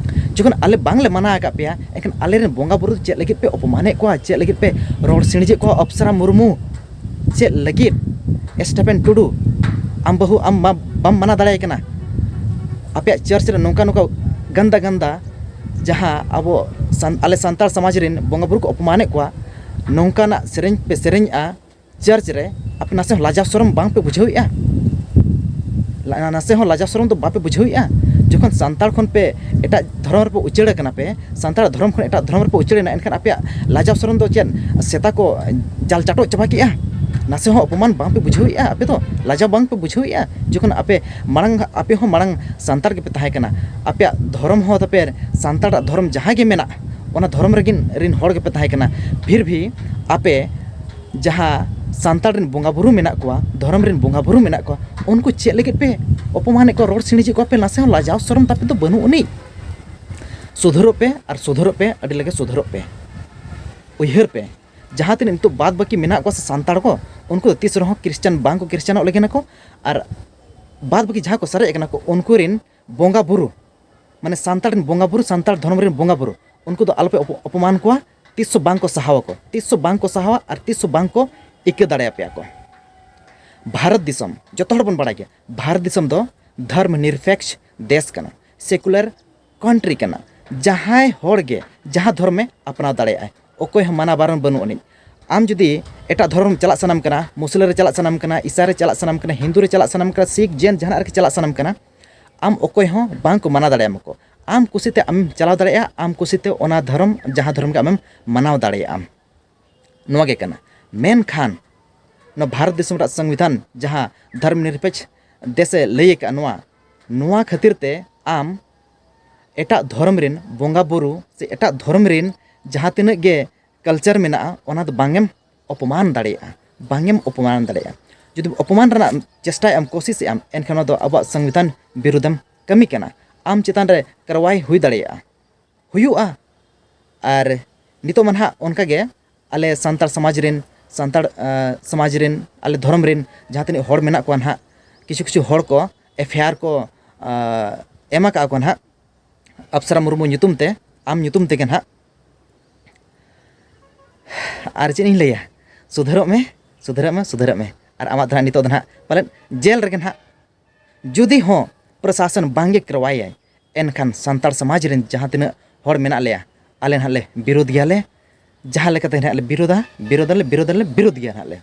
ᱡᱚᱠᱷᱚᱱ ᱟᱞᱮ ᱵᱟᱝᱞᱮ ᱢᱟᱱᱟ ᱟᱠᱟᱫ ᱯᱮᱭᱟ, ᱮᱱᱠᱷᱟᱱ ᱟᱞᱮᱨᱮᱱ ᱵᱚᱸᱜᱟ ᱵᱩᱨᱩ ᱪᱮᱫ ᱞᱟᱹᱜᱤᱫ ᱯᱮ ᱚᱯᱚᱢᱟᱱᱮᱫ ᱠᱚᱣᱟ? ᱪᱮᱫ ᱞᱟᱹᱜᱤᱫ ᱯᱮ ᱨᱚᱲ ᱥᱤᱬᱤᱡᱮᱫ ᱠᱚᱣᱟ? ᱚᱯᱥᱚᱨᱟ ᱢᱩᱨᱢᱩ, ᱪᱮᱫ ᱞᱟᱹᱜᱤᱫ? ᱥᱴᱮᱯᱷᱮᱱ ᱴᱩᱰᱩ, ᱟᱢ ᱵᱟᱹᱦᱩ ᱟᱢ ᱢᱟ ᱵᱟᱢ ᱢᱟᱱᱟ ᱫᱟᱲᱮᱭᱟᱭ ᱠᱟᱱᱟ᱾ ᱟᱯᱮᱭᱟᱜ ᱪᱟᱨᱪ ᱨᱮ ᱱᱚᱝᱠᱟ ᱱᱚᱝᱠᱟ ᱜᱟᱱᱫᱟ ᱜᱟᱱᱫᱟ, ᱡᱟᱦᱟᱸ ᱟᱵᱚ ᱥᱟᱱ-, ᱟᱞᱮ ᱥᱟᱱᱛᱟᱲ ᱥᱚᱢᱟᱡᱽ ᱨᱮᱱ ᱵᱚᱸᱜᱟ ᱵᱩᱨᱩ ᱠᱚ ᱚᱯᱚᱢᱟᱱᱮᱫ ᱠᱚᱣᱟ, ᱱᱚᱝᱠᱟᱱᱟᱜ ᱥᱮᱨᱮᱧ ᱯᱮ ᱥᱮᱨᱮᱧᱮᱜᱼᱟ ᱪᱟᱨᱪ ᱨᱮ, ᱟᱯᱮ ᱱᱟᱥᱮ ᱦᱚᱸ ᱞᱟᱡᱟᱣ ᱥᱚᱨᱚᱢ ᱵᱟᱝ ᱯᱮ ᱵᱩᱡᱷᱟᱹᱣᱮᱫᱼᱟ? ᱞᱟ-, ᱱᱟᱥᱮ ᱦᱚᱸ ᱞᱟᱡᱟᱣ ᱥᱚᱨᱚᱢ ᱫᱚ ᱵᱟᱯᱮ ᱵᱩᱡᱷᱟᱹᱣᱮᱫᱼᱟ? ᱡᱚᱠᱷᱚᱱ ᱥᱟᱱᱛᱟᱲ ᱠᱷᱚᱱ ᱯᱮ ᱮᱴᱟᱜ ᱫᱷᱚᱨᱚᱢ ᱨᱮᱯᱮ ᱩᱪᱟᱹᱲ ᱟᱠᱟᱱᱟ ᱯᱮ, ᱥᱟᱱᱛᱟᱲ ᱫᱷᱚᱨᱚᱢ ᱠᱷᱚᱱ ᱮᱴᱟᱜ ᱫᱷᱚᱨᱚᱢ ᱨᱮᱯᱮ ᱩᱪᱟᱹᱲ ᱮᱱᱟ, ᱮᱱᱠᱷᱟᱱ ᱟᱯᱮᱭᱟᱜ ᱞᱟᱡᱟᱣ ᱥᱚᱨᱚᱢ ᱫᱚ ᱪᱮᱫ ᱥᱮᱛᱟ ᱠᱚ ᱡᱟᱞ ᱪᱟᱴᱚᱜ ᱪᱟᱵᱟ ᱠᱮᱜᱼᱟ? ᱱᱟᱥᱮ ᱦᱚᱸ ᱚᱯᱚᱢᱟᱱ ᱵᱟᱝ ᱯᱮ ᱵᱩᱡᱷᱟᱹᱣᱮᱫᱼᱟ? ᱟᱯᱮ ᱫᱚ ᱞᱟᱡᱟᱣ ᱵᱟᱝ ᱯᱮ ᱵᱩᱡᱷᱟᱹᱣᱮᱫᱼᱟ? ᱡᱚᱠᱷᱚᱱ ᱟᱯᱮ ᱢᱟᱲᱟᱝ, ᱟᱯᱮ ᱦᱚᱸ ᱢᱟᱲᱟᱝ ᱥᱟᱱᱛᱟᱲ ᱜᱮᱯᱮ ᱛᱟᱦᱮᱸ ᱠᱟᱱᱟ, ᱟᱯᱮᱭᱟᱜ ᱫᱷᱚᱨᱚᱢ ᱦᱚᱸ ᱛᱟᱯᱮ ᱥᱟᱱᱛᱟᱲᱟᱜ ᱫᱷᱚᱨᱚᱢ ᱡᱟᱦᱟᱸ ᱜᱮ ᱢᱮᱱᱟᱜ, ᱚᱱᱟ ᱫᱷᱚᱨᱚᱢ ᱨᱮᱜᱤᱱ ᱨᱤᱱ ᱦᱚᱲ ᱜᱮᱯᱮ ᱛᱟᱦᱮᱸ ᱠᱟᱱᱟ, ᱯᱷᱤᱨ ᱵᱷᱤ ᱟᱯᱮ ᱡᱟᱦᱟᱸ ᱥᱟᱱᱛᱟᱲ ᱨᱮᱱ ᱵᱚᱸᱜᱟ ᱵᱩᱨᱩ ᱢᱮᱱᱟᱜ ᱠᱚᱣᱟ, ᱫᱷᱚᱨᱚᱢ ᱨᱮᱱ ᱵᱚᱸᱜᱟ ᱵᱩᱨᱩ ᱢᱮᱱᱟᱜ ᱠᱚᱣᱟ, ᱩᱱᱠᱩ ᱪᱮᱫ ᱞᱟᱹᱜᱤᱫ ᱯᱮ ᱚᱯᱚᱢᱟᱱᱮᱫ ᱠᱚᱣᱟ, ᱨᱚᱲ ᱥᱤᱬᱤᱡᱮᱫ ᱠᱚᱣᱟ ᱯᱮ? ᱱᱟᱥᱮ ᱦᱚᱸ ᱞᱟᱡᱟᱣ ᱥᱚᱨᱚᱢ ᱛᱟᱯᱮ ᱫᱚ ᱵᱟᱹᱱᱩᱜ ᱟᱹᱱᱤᱡ᱾ ᱥᱩᱫᱷᱟᱹᱨᱚᱜ ᱯᱮ ᱟᱨ ᱥᱩᱫᱷᱟᱹᱨᱚᱜ ᱯᱮ, ᱟᱹᱰᱤ ᱞᱟᱜᱮ ᱥᱩᱫᱷᱟᱹᱨᱚᱜ ᱯᱮ᱾ ᱩᱭᱦᱟᱹᱨ ᱯᱮ, ᱡᱟᱦᱟᱸ ᱛᱤᱱᱟᱹᱜ ᱱᱤᱛᱚᱜ ᱵᱟᱫ ᱵᱟᱹᱠᱤ ᱢᱮᱱᱟᱜ ᱠᱚᱣᱟ ᱥᱮ ᱥᱟᱱᱛᱟᱲ ᱠᱚ, ᱩᱱᱠᱩ ᱫᱚ ᱛᱤᱥ ᱨᱮᱦᱚᱸ ᱠᱷᱨᱤᱥᱪᱟᱱ ᱵᱟᱝ ᱠᱚ ᱠᱷᱨᱤᱥᱪᱟᱱᱚᱜ ᱞᱟᱹᱜᱤᱫ ᱟᱠᱚ᱾ ᱟᱨ ᱵᱟᱫ ᱵᱟᱹᱠᱤ ᱡᱟᱦᱟᱸ ᱠᱚ ᱥᱟᱨᱮᱡ ᱟᱠᱟᱱᱟ ᱠᱚ, ᱩᱱᱠᱩ ᱨᱮᱱ ᱵᱚᱸᱜᱟ ᱵᱩᱨᱩ, ᱢᱟᱱᱮ ᱥᱟᱱᱛᱟᱲ ᱨᱮᱱ ᱵᱚᱸᱜᱟ ᱵᱩᱨᱩ, ᱥᱟᱱᱛᱟᱲ ᱫᱷᱚᱨᱚᱢ ᱨᱮᱱ ᱵᱚᱸᱜᱟ ᱵᱩᱨᱩ, ᱩᱱᱠᱩ ᱫᱚ ᱟᱞᱚᱯᱮ ᱚᱯᱚ-, ᱚᱯᱚᱢᱟᱱ ᱠᱚᱣᱟ᱾ ᱛᱤᱥ ᱦᱚᱸ ᱵᱟᱝ ᱠᱚ ᱥᱟᱦᱟᱣ ᱟᱠᱚ, ᱛᱤᱥ ᱦᱚᱸ ᱵᱟᱝ ᱠᱚ ᱥᱟᱦᱟᱣᱟ ᱟᱨ ᱛᱤᱥ ᱦᱚᱸ ᱵᱟᱝ ᱠᱚ ᱤᱠᱟᱹ ᱫᱟᱲᱮᱭᱟᱯᱮᱭᱟ ᱠᱚ᱾ ᱵᱷᱟᱨᱚᱛ ᱫᱤᱥᱚᱢ, ᱡᱚᱛᱚ ᱦᱚᱲ ᱵᱚᱱ ᱵᱟᱲᱟᱭ ᱜᱮᱭᱟ, ᱵᱷᱟᱨᱚᱛ ᱫᱤᱥᱚᱢ ᱫᱚ ᱫᱷᱚᱨᱢ ᱱᱤᱨᱯᱮᱠᱥ ᱫᱮᱥ ᱠᱟᱱᱟ, ᱥᱮᱠᱩᱞᱟᱨ ᱠᱟᱱᱴᱨᱤ ᱠᱟᱱᱟ᱾ ᱡᱟᱦᱟᱸᱭ ᱦᱚᱲ ᱜᱮ ᱡᱟᱦᱟᱸ ᱫᱷᱚᱨᱚᱢᱮ ᱟᱯᱱᱟᱣ ᱫᱟᱲᱮᱭᱟᱜᱼᱟᱭ, ᱚᱠᱚᱭ ᱦᱚᱸ ᱢᱟᱱᱟ ᱵᱟᱨᱚᱱ ᱵᱟᱹᱱᱩᱜ ᱟᱹᱱᱤᱡ᱾ ᱟᱢ ᱡᱩᱫᱤ ᱮᱴᱟᱜ ᱫᱷᱚᱨᱚᱢ ᱪᱟᱞᱟᱜ ᱥᱟᱱᱟᱢ ᱠᱟᱱᱟ, ᱢᱩᱥᱞᱟᱹ ᱨᱮ ᱪᱟᱞᱟᱜ ᱥᱟᱱᱟᱢ ᱠᱟᱱᱟ, ᱤᱥᱟᱭ ᱨᱮ ᱪᱟᱞᱟᱜ ᱥᱟᱱᱟᱢ ᱠᱟᱱᱟ, ᱦᱤᱱᱫᱩ ᱨᱮ ᱪᱟᱞᱟᱜ ᱥᱟᱱᱟᱢ ᱠᱟᱱᱟ, ᱥᱤᱠᱷ, ᱡᱮᱱ, ᱡᱟᱦᱟᱱᱟᱜ ᱨᱮᱜᱮ ᱪᱟᱞᱟᱜ ᱥᱟᱱᱟᱢ ᱠᱟᱱᱟ, ᱟᱢ ᱚᱠᱚᱭ ᱦᱚᱸ ᱵᱟᱝ ᱠᱚ ᱢᱟᱱᱟ ᱫᱟᱲᱮᱭᱟᱢᱟ ᱠᱚ᱾ ᱟᱢ ᱠᱩᱥᱤᱛᱮ ᱟᱢᱮᱢ ᱪᱟᱞᱟᱣ ᱫᱟᱲᱮᱭᱟᱜᱼᱟ, ᱟᱢ ᱠᱩᱥᱤᱛᱮ ᱚᱱᱟ ᱫᱷᱚᱨᱚᱢ, ᱡᱟᱦᱟᱸ ᱫᱷᱚᱨᱚᱢ ᱜᱮ ᱟᱢᱮᱢ ᱢᱟᱱᱟᱣ ᱫᱟᱲᱮᱭᱟᱜᱼᱟ᱾ ᱱᱚᱣᱟ ᱜᱮ ᱠᱟᱱᱟ᱾ ᱢᱮᱱᱠᱷᱟᱱ ᱱᱚᱣᱟ ᱵᱷᱟᱨᱚᱛ ᱫᱤᱥᱚᱢ ᱨᱮᱭᱟᱜ ᱥᱚᱝᱵᱤᱫᱷᱟᱱ ᱡᱟᱦᱟᱸ ᱫᱷᱚᱨᱢ ᱱᱤᱨᱯᱮᱠᱥ ᱫᱮᱥᱮ ᱞᱟᱹᱭ ᱟᱠᱟᱫᱼᱟ, ᱱᱚᱣᱟ, ᱱᱚᱣᱟ ᱠᱷᱟᱹᱛᱤᱨ ᱛᱮ ᱟᱢ ᱮᱴᱟᱜ ᱫᱷᱚᱨᱚᱢ ᱨᱮᱱ ᱵᱚᱸᱜᱟ ᱵᱩᱨᱩ ᱥᱮ ᱮᱴᱟᱜ ᱫᱷᱚᱨᱚᱢ ᱨᱮᱱ ᱡᱟᱦᱟᱸ ᱛᱤᱱᱟᱹᱜ ᱜᱮ ᱠᱟᱞᱪᱟᱨ ᱢᱮᱱᱟᱜᱼᱟ, ᱚᱱᱟ ᱫᱚ ᱵᱟᱝ ᱮᱢ ᱚᱯᱚᱢᱟᱱ ᱫᱟᱲᱮᱭᱟᱜᱼᱟ, ᱵᱟᱝ ᱮᱢ ᱚᱯᱚᱢᱟᱱ ᱫᱟᱲᱮᱭᱟᱜᱼᱟ᱾ ᱡᱩᱫᱤ ᱚᱯᱚᱢᱟᱱ ᱨᱮᱱᱟᱜ ᱪᱮᱥᱴᱟᱭᱮᱫ ᱟᱢ, ᱠᱳᱥᱤᱥᱮᱫ ᱟᱢ, ᱮᱱᱠᱷᱟᱱ ᱚᱱᱟ ᱫᱚ ᱟᱵᱚᱣᱟᱜ ᱥᱚᱝᱵᱤᱫᱷᱟᱱ ᱵᱤᱨᱩᱫᱷ ᱮᱢ ᱠᱟᱹᱢᱤ ᱠᱟᱱᱟ᱾ ᱟᱢ ᱪᱮᱛᱟᱱ ᱨᱮ ᱠᱟᱨᱣᱟᱭ ᱦᱩᱭ ᱫᱟᱲᱮᱭᱟᱜᱼᱟ, ᱦᱩᱭᱩᱜᱼᱟ᱾ ᱟᱨ ᱱᱤᱛᱚᱜ ᱢᱟ ᱱᱟᱦᱟᱜ ᱚᱱᱠᱟ ᱜᱮ ᱟᱞᱮ ᱥᱟᱱᱛᱟᱲ ᱥᱚᱢᱟᱡᱽ ᱨᱮᱱ, ᱥᱟᱱᱛᱟᱲ, ᱟᱸ, ᱥᱚᱢᱟᱡᱽ ᱨᱮᱱ, ᱟᱞᱮ ᱫᱷᱚᱨᱚᱢ ᱨᱮᱱ ᱡᱟᱦᱟᱸ ᱛᱤᱱᱟᱹᱜ ᱦᱚᱲ ᱢᱮᱱᱟᱜ ᱠᱚᱣᱟ ᱱᱟᱦᱟᱜ, ᱠᱤᱪᱷᱩ ᱠᱤᱪᱷᱩ ᱦᱚᱲ ᱠᱚ ᱮᱯᱷ ᱟᱭ ᱟᱨ ᱠᱚ, ᱟᱸ, ᱮᱢ ᱟᱠᱟᱫ ᱠᱚᱣᱟ ᱱᱟᱦᱟᱜ᱾ ᱟᱯᱥᱟᱨᱟ ᱢᱩᱨᱢᱩ ᱧᱩᱛᱩᱢ ᱛᱮ, ᱟᱢ ᱧᱩᱛᱩᱢ ᱛᱮᱜᱮ ᱱᱟᱦᱟᱜ, ᱟᱨ ᱪᱮᱫ ᱤᱧ ᱞᱟᱹᱭᱟ, ᱥᱩᱫᱷᱟᱹᱨᱚᱜ ᱢᱮ, ᱥᱩᱫᱷᱟᱹᱨᱚᱜ ᱢᱮ, ᱥᱩᱫᱷᱟᱹᱨᱚᱜ ᱢᱮ᱾ ᱟᱨ ᱟᱢᱟᱜ ᱫᱚ ᱱᱟᱦᱟᱜ ᱱᱤᱛᱚᱜ ᱫᱚ ᱱᱟᱦᱟᱜ ᱯᱟᱞᱮᱫ ᱡᱮᱞ ᱨᱮᱜᱮ ᱱᱟᱦᱟᱜ, ᱡᱩᱫᱤ ᱦᱚᱸ ᱯᱨᱚᱥᱟᱥᱚᱱ ᱵᱟᱝᱜᱮ ᱠᱟᱨᱣᱟᱭᱟᱭ, ᱮᱱᱠᱷᱟᱱ ᱥᱟᱱᱛᱟᱲ ᱥᱚᱢᱟᱡᱽ ᱨᱮᱱ ᱡᱟᱦᱟᱸ ᱛᱤᱱᱟᱹᱜ ᱦᱚᱲ ᱢᱮᱱᱟᱜ ᱞᱮᱭᱟ, ᱟᱞᱮ ᱱᱟᱦᱟᱜ ᱞᱮ ᱵᱤᱨᱳᱫᱷ ᱜᱮᱭᱟᱞᱮ᱾ ᱡᱟᱦᱟᱸ ᱞᱮᱠᱟᱛᱮ ᱱᱟᱦᱟᱜ ᱞᱮ ᱵᱤᱨᱳᱫᱷᱟ, ᱵᱤᱨᱳᱫᱷᱟᱞᱮ, ᱵᱤᱨᱳᱫᱷᱟᱞᱮ, ᱵᱤᱨᱳᱫᱷ ᱜᱮᱭᱟ ᱱᱟᱦᱟᱜ ᱞᱮ᱾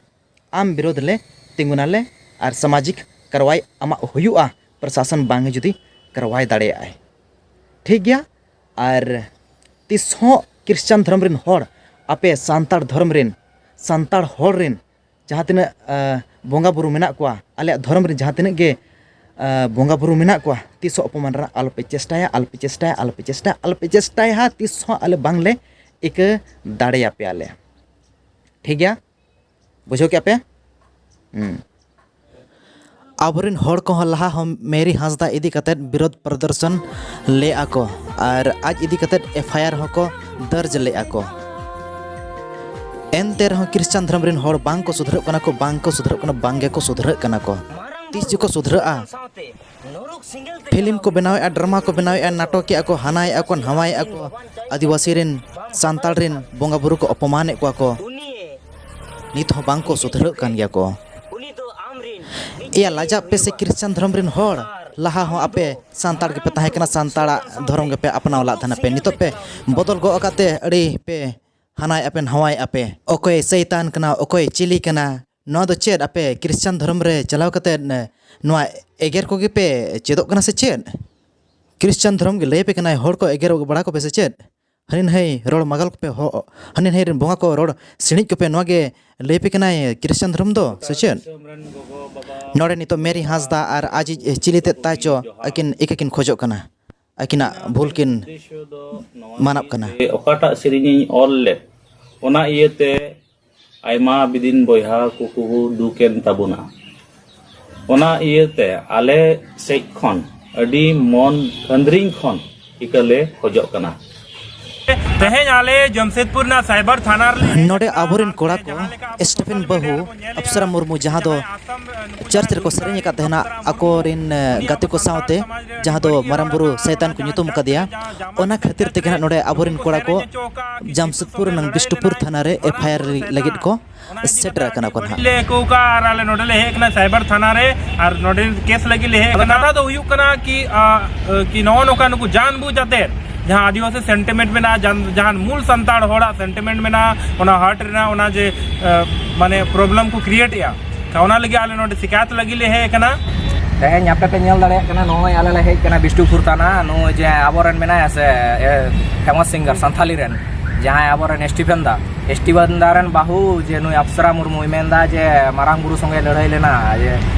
ᱟᱢ ᱵᱤᱨᱳᱫᱷ ᱞᱮ ᱛᱤᱸᱜᱩᱱᱟᱞᱮ ᱟᱨ ᱥᱟᱢᱟᱡᱤᱠ ᱠᱟᱨᱣᱟᱭ ᱟᱢᱟᱜ ᱦᱩᱭᱩᱜᱼᱟ, ᱯᱨᱚᱥᱟᱥᱚᱱ ᱵᱟᱝ ᱡᱩᱫᱤ ᱠᱟᱨᱣᱟᱭ ᱫᱟᱲᱮᱭᱟᱜᱼᱟᱭ᱾ ᱴᱷᱤᱠ ᱜᱮᱭᱟ? ᱟᱨ ᱛᱤᱥ ᱦᱚᱸ ᱠᱷᱨᱤᱥᱪᱟᱱ ᱫᱷᱚᱨᱚᱢ ᱨᱮᱱ ᱦᱚᱲ, ᱟᱯᱮ ᱥᱟᱱᱛᱟᱲ ᱫᱷᱚᱨᱚᱢ ᱨᱮᱱ, ᱥᱟᱱᱛᱟᱲ ᱦᱚᱲ ᱨᱮᱱ ᱡᱟᱦᱟᱸ ᱛᱤᱱᱟᱹᱜ, ᱟ, ᱵᱚᱸᱜᱟ ᱵᱩᱨᱩ ᱢᱮᱱᱟᱜ ᱠᱚᱣᱟ, ᱟᱞᱮᱭᱟᱜ ᱫᱷᱚᱨᱚᱢ ᱨᱮ ᱡᱟᱦᱟᱸ ᱛᱤᱱᱟᱹᱜ ᱜᱮ, ᱟ, ᱵᱚᱸᱜᱟ ᱵᱩᱨᱩ ᱢᱮᱱᱟᱜ ᱠᱚᱣᱟ, ᱛᱤᱥ ᱦᱚᱸ ᱚᱯᱚᱢᱟᱱ ᱨᱮᱱᱟᱜ ᱟᱞᱚᱯᱮ ᱪᱮᱥᱴᱟᱭᱟ, ᱟᱞᱚᱯᱮ ᱪᱮᱥᱴᱟᱭᱟ, ᱟᱞᱚᱯᱮ ᱪᱮᱥᱴᱟᱭᱟ, ᱟᱞᱚᱯᱮ ᱪᱮᱥᱴᱟᱭᱟ᱾ ᱛᱤᱥ ᱦᱚᱸ ᱟᱞᱮ ᱵᱟᱝᱞᱮ ᱤᱠᱟᱹ ᱫᱟᱲᱮᱭᱟᱯᱮᱭᱟᱞᱮ᱾ ᱴᱷᱤᱠ ᱜᱮᱭᱟ? ᱵᱩᱡᱷᱟᱹᱣ ᱠᱮᱜᱼᱟ ᱯᱮ? ᱦᱩᱸ᱾ ᱟᱵᱚᱨᱮᱱ ᱦᱚᱲ ᱠᱚᱦᱚᱸ ᱞᱟᱦᱟ ᱦᱚᱸ ᱢᱮᱨᱤ ᱦᱟᱸᱥᱫᱟ ᱤᱫᱤ ᱠᱟᱛᱮᱫ ᱵᱤᱨᱳᱫᱷ ᱯᱨᱚᱫᱚᱨᱥᱚᱱ ᱞᱮᱫᱼᱟ ᱠᱚ ᱟᱨ ᱟᱡ ᱤᱫᱤ ᱠᱟᱛᱮᱫ ᱮᱯᱷ ᱟᱭ ᱟᱨ ᱦᱚᱸᱠᱚ ᱫᱚᱨᱡᱽ ᱞᱮᱫᱼᱟ ᱠᱚ᱾ ᱮᱱᱛᱮ ᱨᱮᱦᱚᱸ ᱠᱷᱨᱤᱥᱪᱟᱱ ᱫᱷᱚᱨᱚᱢ ᱨᱮᱱ ᱦᱚᱲ ᱵᱟᱝ ᱠᱚ ᱥᱩᱫᱷᱨᱟᱹᱜ ᱠᱟᱱᱟ ᱠᱚ, ᱵᱟᱝ ᱠᱚ ᱥᱩᱫᱷᱨᱟᱹᱜ ᱠᱟᱱᱟ, ᱵᱟᱝ ᱜᱮᱠᱚ ᱥᱩᱫᱷᱨᱟᱹᱜ ᱠᱟᱱᱟ ᱠᱚ᱾ ᱛᱤᱥ ᱪᱚᱠᱚ ᱥᱩᱫᱷᱨᱟᱹᱜᱼᱟ? ᱯᱷᱤᱞᱢ ᱠᱚ ᱵᱮᱱᱟᱣᱮᱫᱼᱟ, ᱰᱨᱟᱢᱟ ᱠᱚ ᱵᱮᱱᱟᱣᱮᱫᱼᱟ, ᱱᱟᱴᱚᱠᱮᱫᱼᱟ ᱠᱚ, ᱦᱟᱱᱟᱭᱮᱫᱼᱟ ᱠᱚ, ᱱᱟᱣᱟᱭᱮᱫᱼᱟ ᱠᱚ, ᱟᱹᱫᱤᱵᱟᱹᱥᱤ ᱨᱮᱱ, ᱥᱟᱱᱛᱟᱲ ᱨᱮᱱ ᱵᱚᱸᱜᱟ ᱵᱩᱨᱩ ᱠᱚ ᱚᱯᱚᱢᱟᱱᱮᱫ ᱠᱚᱣᱟ ᱠᱚ᱾ ᱱᱤᱛ ᱦᱚᱸ ᱵᱟᱝ ᱠᱚ ᱥᱩᱫᱷᱨᱟᱹᱜ ᱠᱟᱱ ᱜᱮᱭᱟ ᱠᱚ᱾ ᱮᱭᱟ, ᱞᱟᱡᱟᱜ ᱯᱮ ᱥᱮ ᱠᱷᱨᱤᱥᱪᱟᱱ ᱫᱷᱚᱨᱚᱢ ᱨᱮᱱ ᱦᱚᱲ, ᱞᱟᱦᱟ ᱦᱚᱸ ᱟᱯᱮ ᱥᱟᱱᱛᱟᱲ ᱜᱮᱯᱮ ᱛᱟᱦᱮᱸ ᱠᱟᱱᱟ, ᱥᱟᱱᱛᱟᱲᱟᱜ ᱫᱷᱚᱨᱚᱢ ᱜᱮᱯᱮ ᱟᱯᱱᱟᱣ ᱞᱟᱫ ᱛᱟᱦᱮᱱᱟ ᱯᱮ᱾ ᱱᱤᱛᱚᱜ ᱯᱮ ᱵᱚᱫᱚᱞ ᱜᱚᱜ ᱟᱠᱟᱫ ᱛᱮ ᱟᱹᱰᱤ ᱯᱮ ᱦᱟᱱᱟᱭᱮᱫᱼᱟ ᱯᱮ, ᱱᱟᱣᱟᱭᱮᱫᱼᱟ ᱯᱮ᱾ ᱚᱠᱚᱭ ᱥᱟᱭᱛᱟᱱ ᱠᱟᱱᱟ, ᱚᱠᱚᱭ ᱪᱤᱞᱤ ᱠᱟᱱᱟ, ᱱᱚᱣᱟ ᱫᱚ ᱪᱮᱫ ᱟᱯᱮ ᱠᱷᱨᱤᱥᱪᱟᱱ ᱫᱷᱚᱨᱚᱢ ᱨᱮ ᱪᱟᱞᱟᱣ ᱠᱟᱛᱮᱫ, ᱮ, ᱱᱚᱣᱟ ᱮᱜᱮᱨ ᱠᱚᱜᱮ ᱯᱮ ᱪᱮᱫᱚᱜ ᱠᱟᱱᱟ ᱥᱮ ᱪᱮᱫ? ᱠᱷᱨᱤᱥᱪᱟᱱ ᱫᱷᱚᱨᱚᱢ ᱜᱮ ᱞᱟᱹᱭ ᱟᱯᱮ ᱠᱟᱱᱟᱭ, ᱦᱚᱲ ᱠᱚ ᱮᱜᱮᱨ ᱵᱟᱲᱟ ᱠᱚᱯᱮ ᱥᱮ ᱪᱮᱫ? ᱦᱟᱹᱱᱤ ᱱᱟᱹᱭ ᱨᱚᱲ ᱢᱟᱜᱟᱞ ᱠᱚᱯᱮ ᱦᱚ-, ᱦᱟᱹᱱᱤ ᱱᱟᱹᱭ ᱨᱮᱱ ᱵᱚᱸᱜᱟ ᱠᱚ ᱨᱚᱲ ᱥᱤᱬᱤᱡ ᱠᱚᱯᱮ, ᱱᱚᱣᱟ ᱜᱮ ᱞᱟᱹᱭ ᱟᱯᱮ ᱠᱟᱱᱟᱭ ᱠᱷᱨᱤᱥᱪᱟᱱ ᱫᱷᱚᱨᱚᱢ ᱫᱚ ᱥᱮ ᱪᱮᱫ? ᱱᱚᱰᱮ ᱱᱤᱛᱚᱜ ᱢᱮᱨᱤ ᱦᱟᱸᱥᱫᱟ ᱟᱨ ᱟᱡᱤᱡ ᱪᱤᱞᱤ ᱛᱮᱫ ᱛᱟᱭ ᱪᱚ, ᱟᱹᱠᱤᱱ ᱤᱠᱟᱹ ᱠᱤᱱ ᱠᱷᱚᱡᱚᱜ ᱠᱟᱱᱟ᱾ ᱟᱹᱠᱤᱱᱟᱜ ᱵᱷᱩᱞ ᱠᱤᱱ ᱢᱟᱱᱟᱜ ᱠᱟᱱᱟ᱾ ᱚᱠᱟᱴᱟᱜ ᱥᱮᱨᱮᱧᱤᱧ ᱚᱞ ᱞᱮᱫ, ᱚᱱᱟ ᱤᱭᱟᱹᱛᱮ ᱟᱭᱢᱟ ᱵᱤᱫᱤᱱ ᱵᱚᱭᱦᱟ ᱠᱚᱠᱚ ᱫᱩᱠᱮᱱ ᱛᱟᱵᱚᱱᱟ᱾ ᱚᱱᱟ ᱤᱭᱟᱹᱛᱮ ᱟᱞᱮ ᱥᱮᱡ ᱠᱷᱚᱱ ᱟᱹᱰᱤ ᱢᱚᱱ ᱠᱷᱟᱹᱱᱫᱽᱨᱤᱧ ᱠᱷᱚᱱ ᱤᱠᱟᱹᱞᱮ ᱠᱷᱚᱡᱚᱜ ᱠᱟᱱᱟ᱾ ᱛᱮᱦᱮᱧ ᱟᱞᱮ ᱡᱟᱢᱥᱮᱫᱽᱯᱩᱨ ᱨᱮᱱᱟᱜ ᱥᱟᱭᱵᱟᱨ ᱛᱷᱟᱱᱟ ᱨᱮᱞᱮ ᱱᱚᱰᱮ ᱟᱵᱚᱨᱮᱱ ᱠᱚᱲᱟ ᱠᱚ ᱥᱴᱤᱯᱷᱮᱱ ᱵᱟᱹᱦᱩ ᱟᱯᱥᱟᱨᱟ ᱢᱩᱨᱢᱩ, ᱡᱟᱦᱟᱸ ᱫᱚ ᱪᱟᱨᱪ ᱨᱮᱠᱚ ᱥᱮᱨᱮᱧ ᱟᱠᱟᱫ ᱛᱟᱦᱮᱱᱟ, ᱟᱠᱚᱨᱮᱱ, ᱮ, ᱜᱟᱛᱮ ᱠᱚ ᱥᱟᱶᱛᱮ, ᱡᱟᱦᱟᱸ ᱫᱚ ᱢᱟᱨᱟᱝ ᱵᱩᱨᱩ ᱥᱟᱭᱛᱟᱱ ᱠᱚ ᱧᱩᱛᱩᱢ ᱟᱠᱟᱫᱮᱭᱟ, ᱚᱱᱟ ᱠᱷᱟᱹᱛᱤᱨ ᱛᱮᱜᱮ ᱱᱟᱜ ᱱᱚᱰᱮ ᱟᱵᱚᱨᱮᱱ ᱠᱚᱲᱟ ᱠᱚ ᱡᱟᱢᱥᱮᱫᱽᱯᱩᱨ ᱨᱮᱱᱟᱝ ᱵᱤᱥᱱᱩᱯᱩᱨ ᱛᱷᱟᱱᱟ ᱨᱮ ᱮᱯᱷ ᱟᱭ ᱟᱨ ᱞᱟᱹᱜᱤᱫ ᱠᱚ ᱥᱮᱴᱮᱨ ᱟᱠᱟᱱᱟ ᱠᱚ ᱱᱟᱦᱟᱜ᱾ ᱞᱮ ᱟᱹᱭᱠᱟᱹᱣ ᱠᱟᱜᱼᱟ ᱟᱨ ᱟᱞᱮ ᱱᱚᱰᱮ ᱞᱮ ᱦᱮᱡ ᱟᱠᱟᱱᱟ ᱥᱟᱭᱵᱟᱨ ᱛᱷᱟᱱᱟ ᱨᱮ ᱟᱨ ᱱᱚᱰᱮ ᱠᱮᱥ ᱞᱟᱹᱜᱤᱫ ᱞᱮ ᱦᱮᱡ ᱟᱠᱟᱱᱟ᱾ ᱠᱟᱛᱷᱟ ᱫᱚ ᱦᱩᱭᱩᱜ ᱠᱟᱱᱟ ᱠᱤ, ᱟ, ᱟ, ᱠᱤ ᱱᱚᱜᱼᱚ ᱱᱚᱝᱠᱟ ᱱᱩᱠᱩ ᱡᱟᱱ ᱵᱩᱡᱽ ᱟᱛᱮ ᱡᱟᱦᱟᱸ ᱟᱹᱫᱤᱵᱟᱹᱥᱤ ᱥᱮᱱᱴᱤᱢᱮᱱᱴ ᱢᱮᱱᱟᱜᱼᱟ, ᱡᱟᱦᱟᱸ, ᱡᱟᱦᱟᱸ ᱢᱩᱞ ᱥᱟᱱᱛᱟᱲ ᱦᱚᱲᱟᱜ ᱥᱮᱱᱴᱤᱢᱮᱱᱴ ᱢᱮᱱᱟᱜᱼᱟ, ᱚᱱᱟ ᱦᱟᱨᱴ ᱨᱮᱱᱟᱜ ᱚᱱᱟ ᱡᱮ, ᱟ, ᱢᱟᱱᱮ ᱯᱨᱚᱵᱞᱮᱢ ᱠᱚ ᱠᱨᱤᱭᱮᱴ ᱮᱜᱼᱟ, ᱚᱱᱟ ᱞᱟᱹᱜᱤᱫ ᱟᱞᱮ ᱱᱚᱰᱮ ᱥᱤᱠᱟᱭᱟᱛ ᱞᱟᱹᱜᱤᱫ ᱞᱮ ᱦᱮᱡ ᱟᱠᱟᱱᱟ᱾ ᱛᱮᱦᱮᱧ ᱟᱯᱮ ᱯᱮ ᱧᱮᱞ ᱫᱟᱲᱮᱭᱟᱜ ᱠᱟᱱᱟ, ᱱᱚᱜᱼᱚᱭ ᱟᱞᱮ ᱞᱮ ᱦᱮᱡ ᱠᱟᱱᱟ ᱵᱤᱥᱱᱩᱯᱩᱨ ᱛᱷᱟᱱᱟ, ᱱᱚᱜᱼᱚᱭ ᱡᱮ ᱟᱵᱚᱨᱮᱱ ᱢᱮᱱᱟᱭᱟ ᱥᱮ, ᱮ, ᱯᱷᱮᱢᱟᱥ ᱥᱤᱝᱜᱟᱨ ᱥᱟᱱᱛᱷᱟᱞᱤ ᱨᱮᱱ, ᱡᱟᱦᱟᱸᱭ ᱟᱵᱚᱨᱮᱱ ᱥᱴᱤᱯᱷᱮᱱ ᱫᱟ, ᱥᱴᱤᱯᱷᱮᱱ ᱫᱟ ᱨᱮᱱ ᱵᱟᱹᱦᱩ ᱡᱮ ᱱᱩᱭ ᱟᱯᱥᱟᱨᱟ ᱢᱩᱨᱢᱩᱭ ᱢᱮᱱᱫᱟ ᱡᱮ ᱢᱟᱨᱟᱝ ᱵᱩᱨᱩ ᱥᱚᱸᱜᱮ ᱞᱟᱹᱲᱦᱟᱹᱭ ᱞᱮᱱᱟ, ᱡᱮ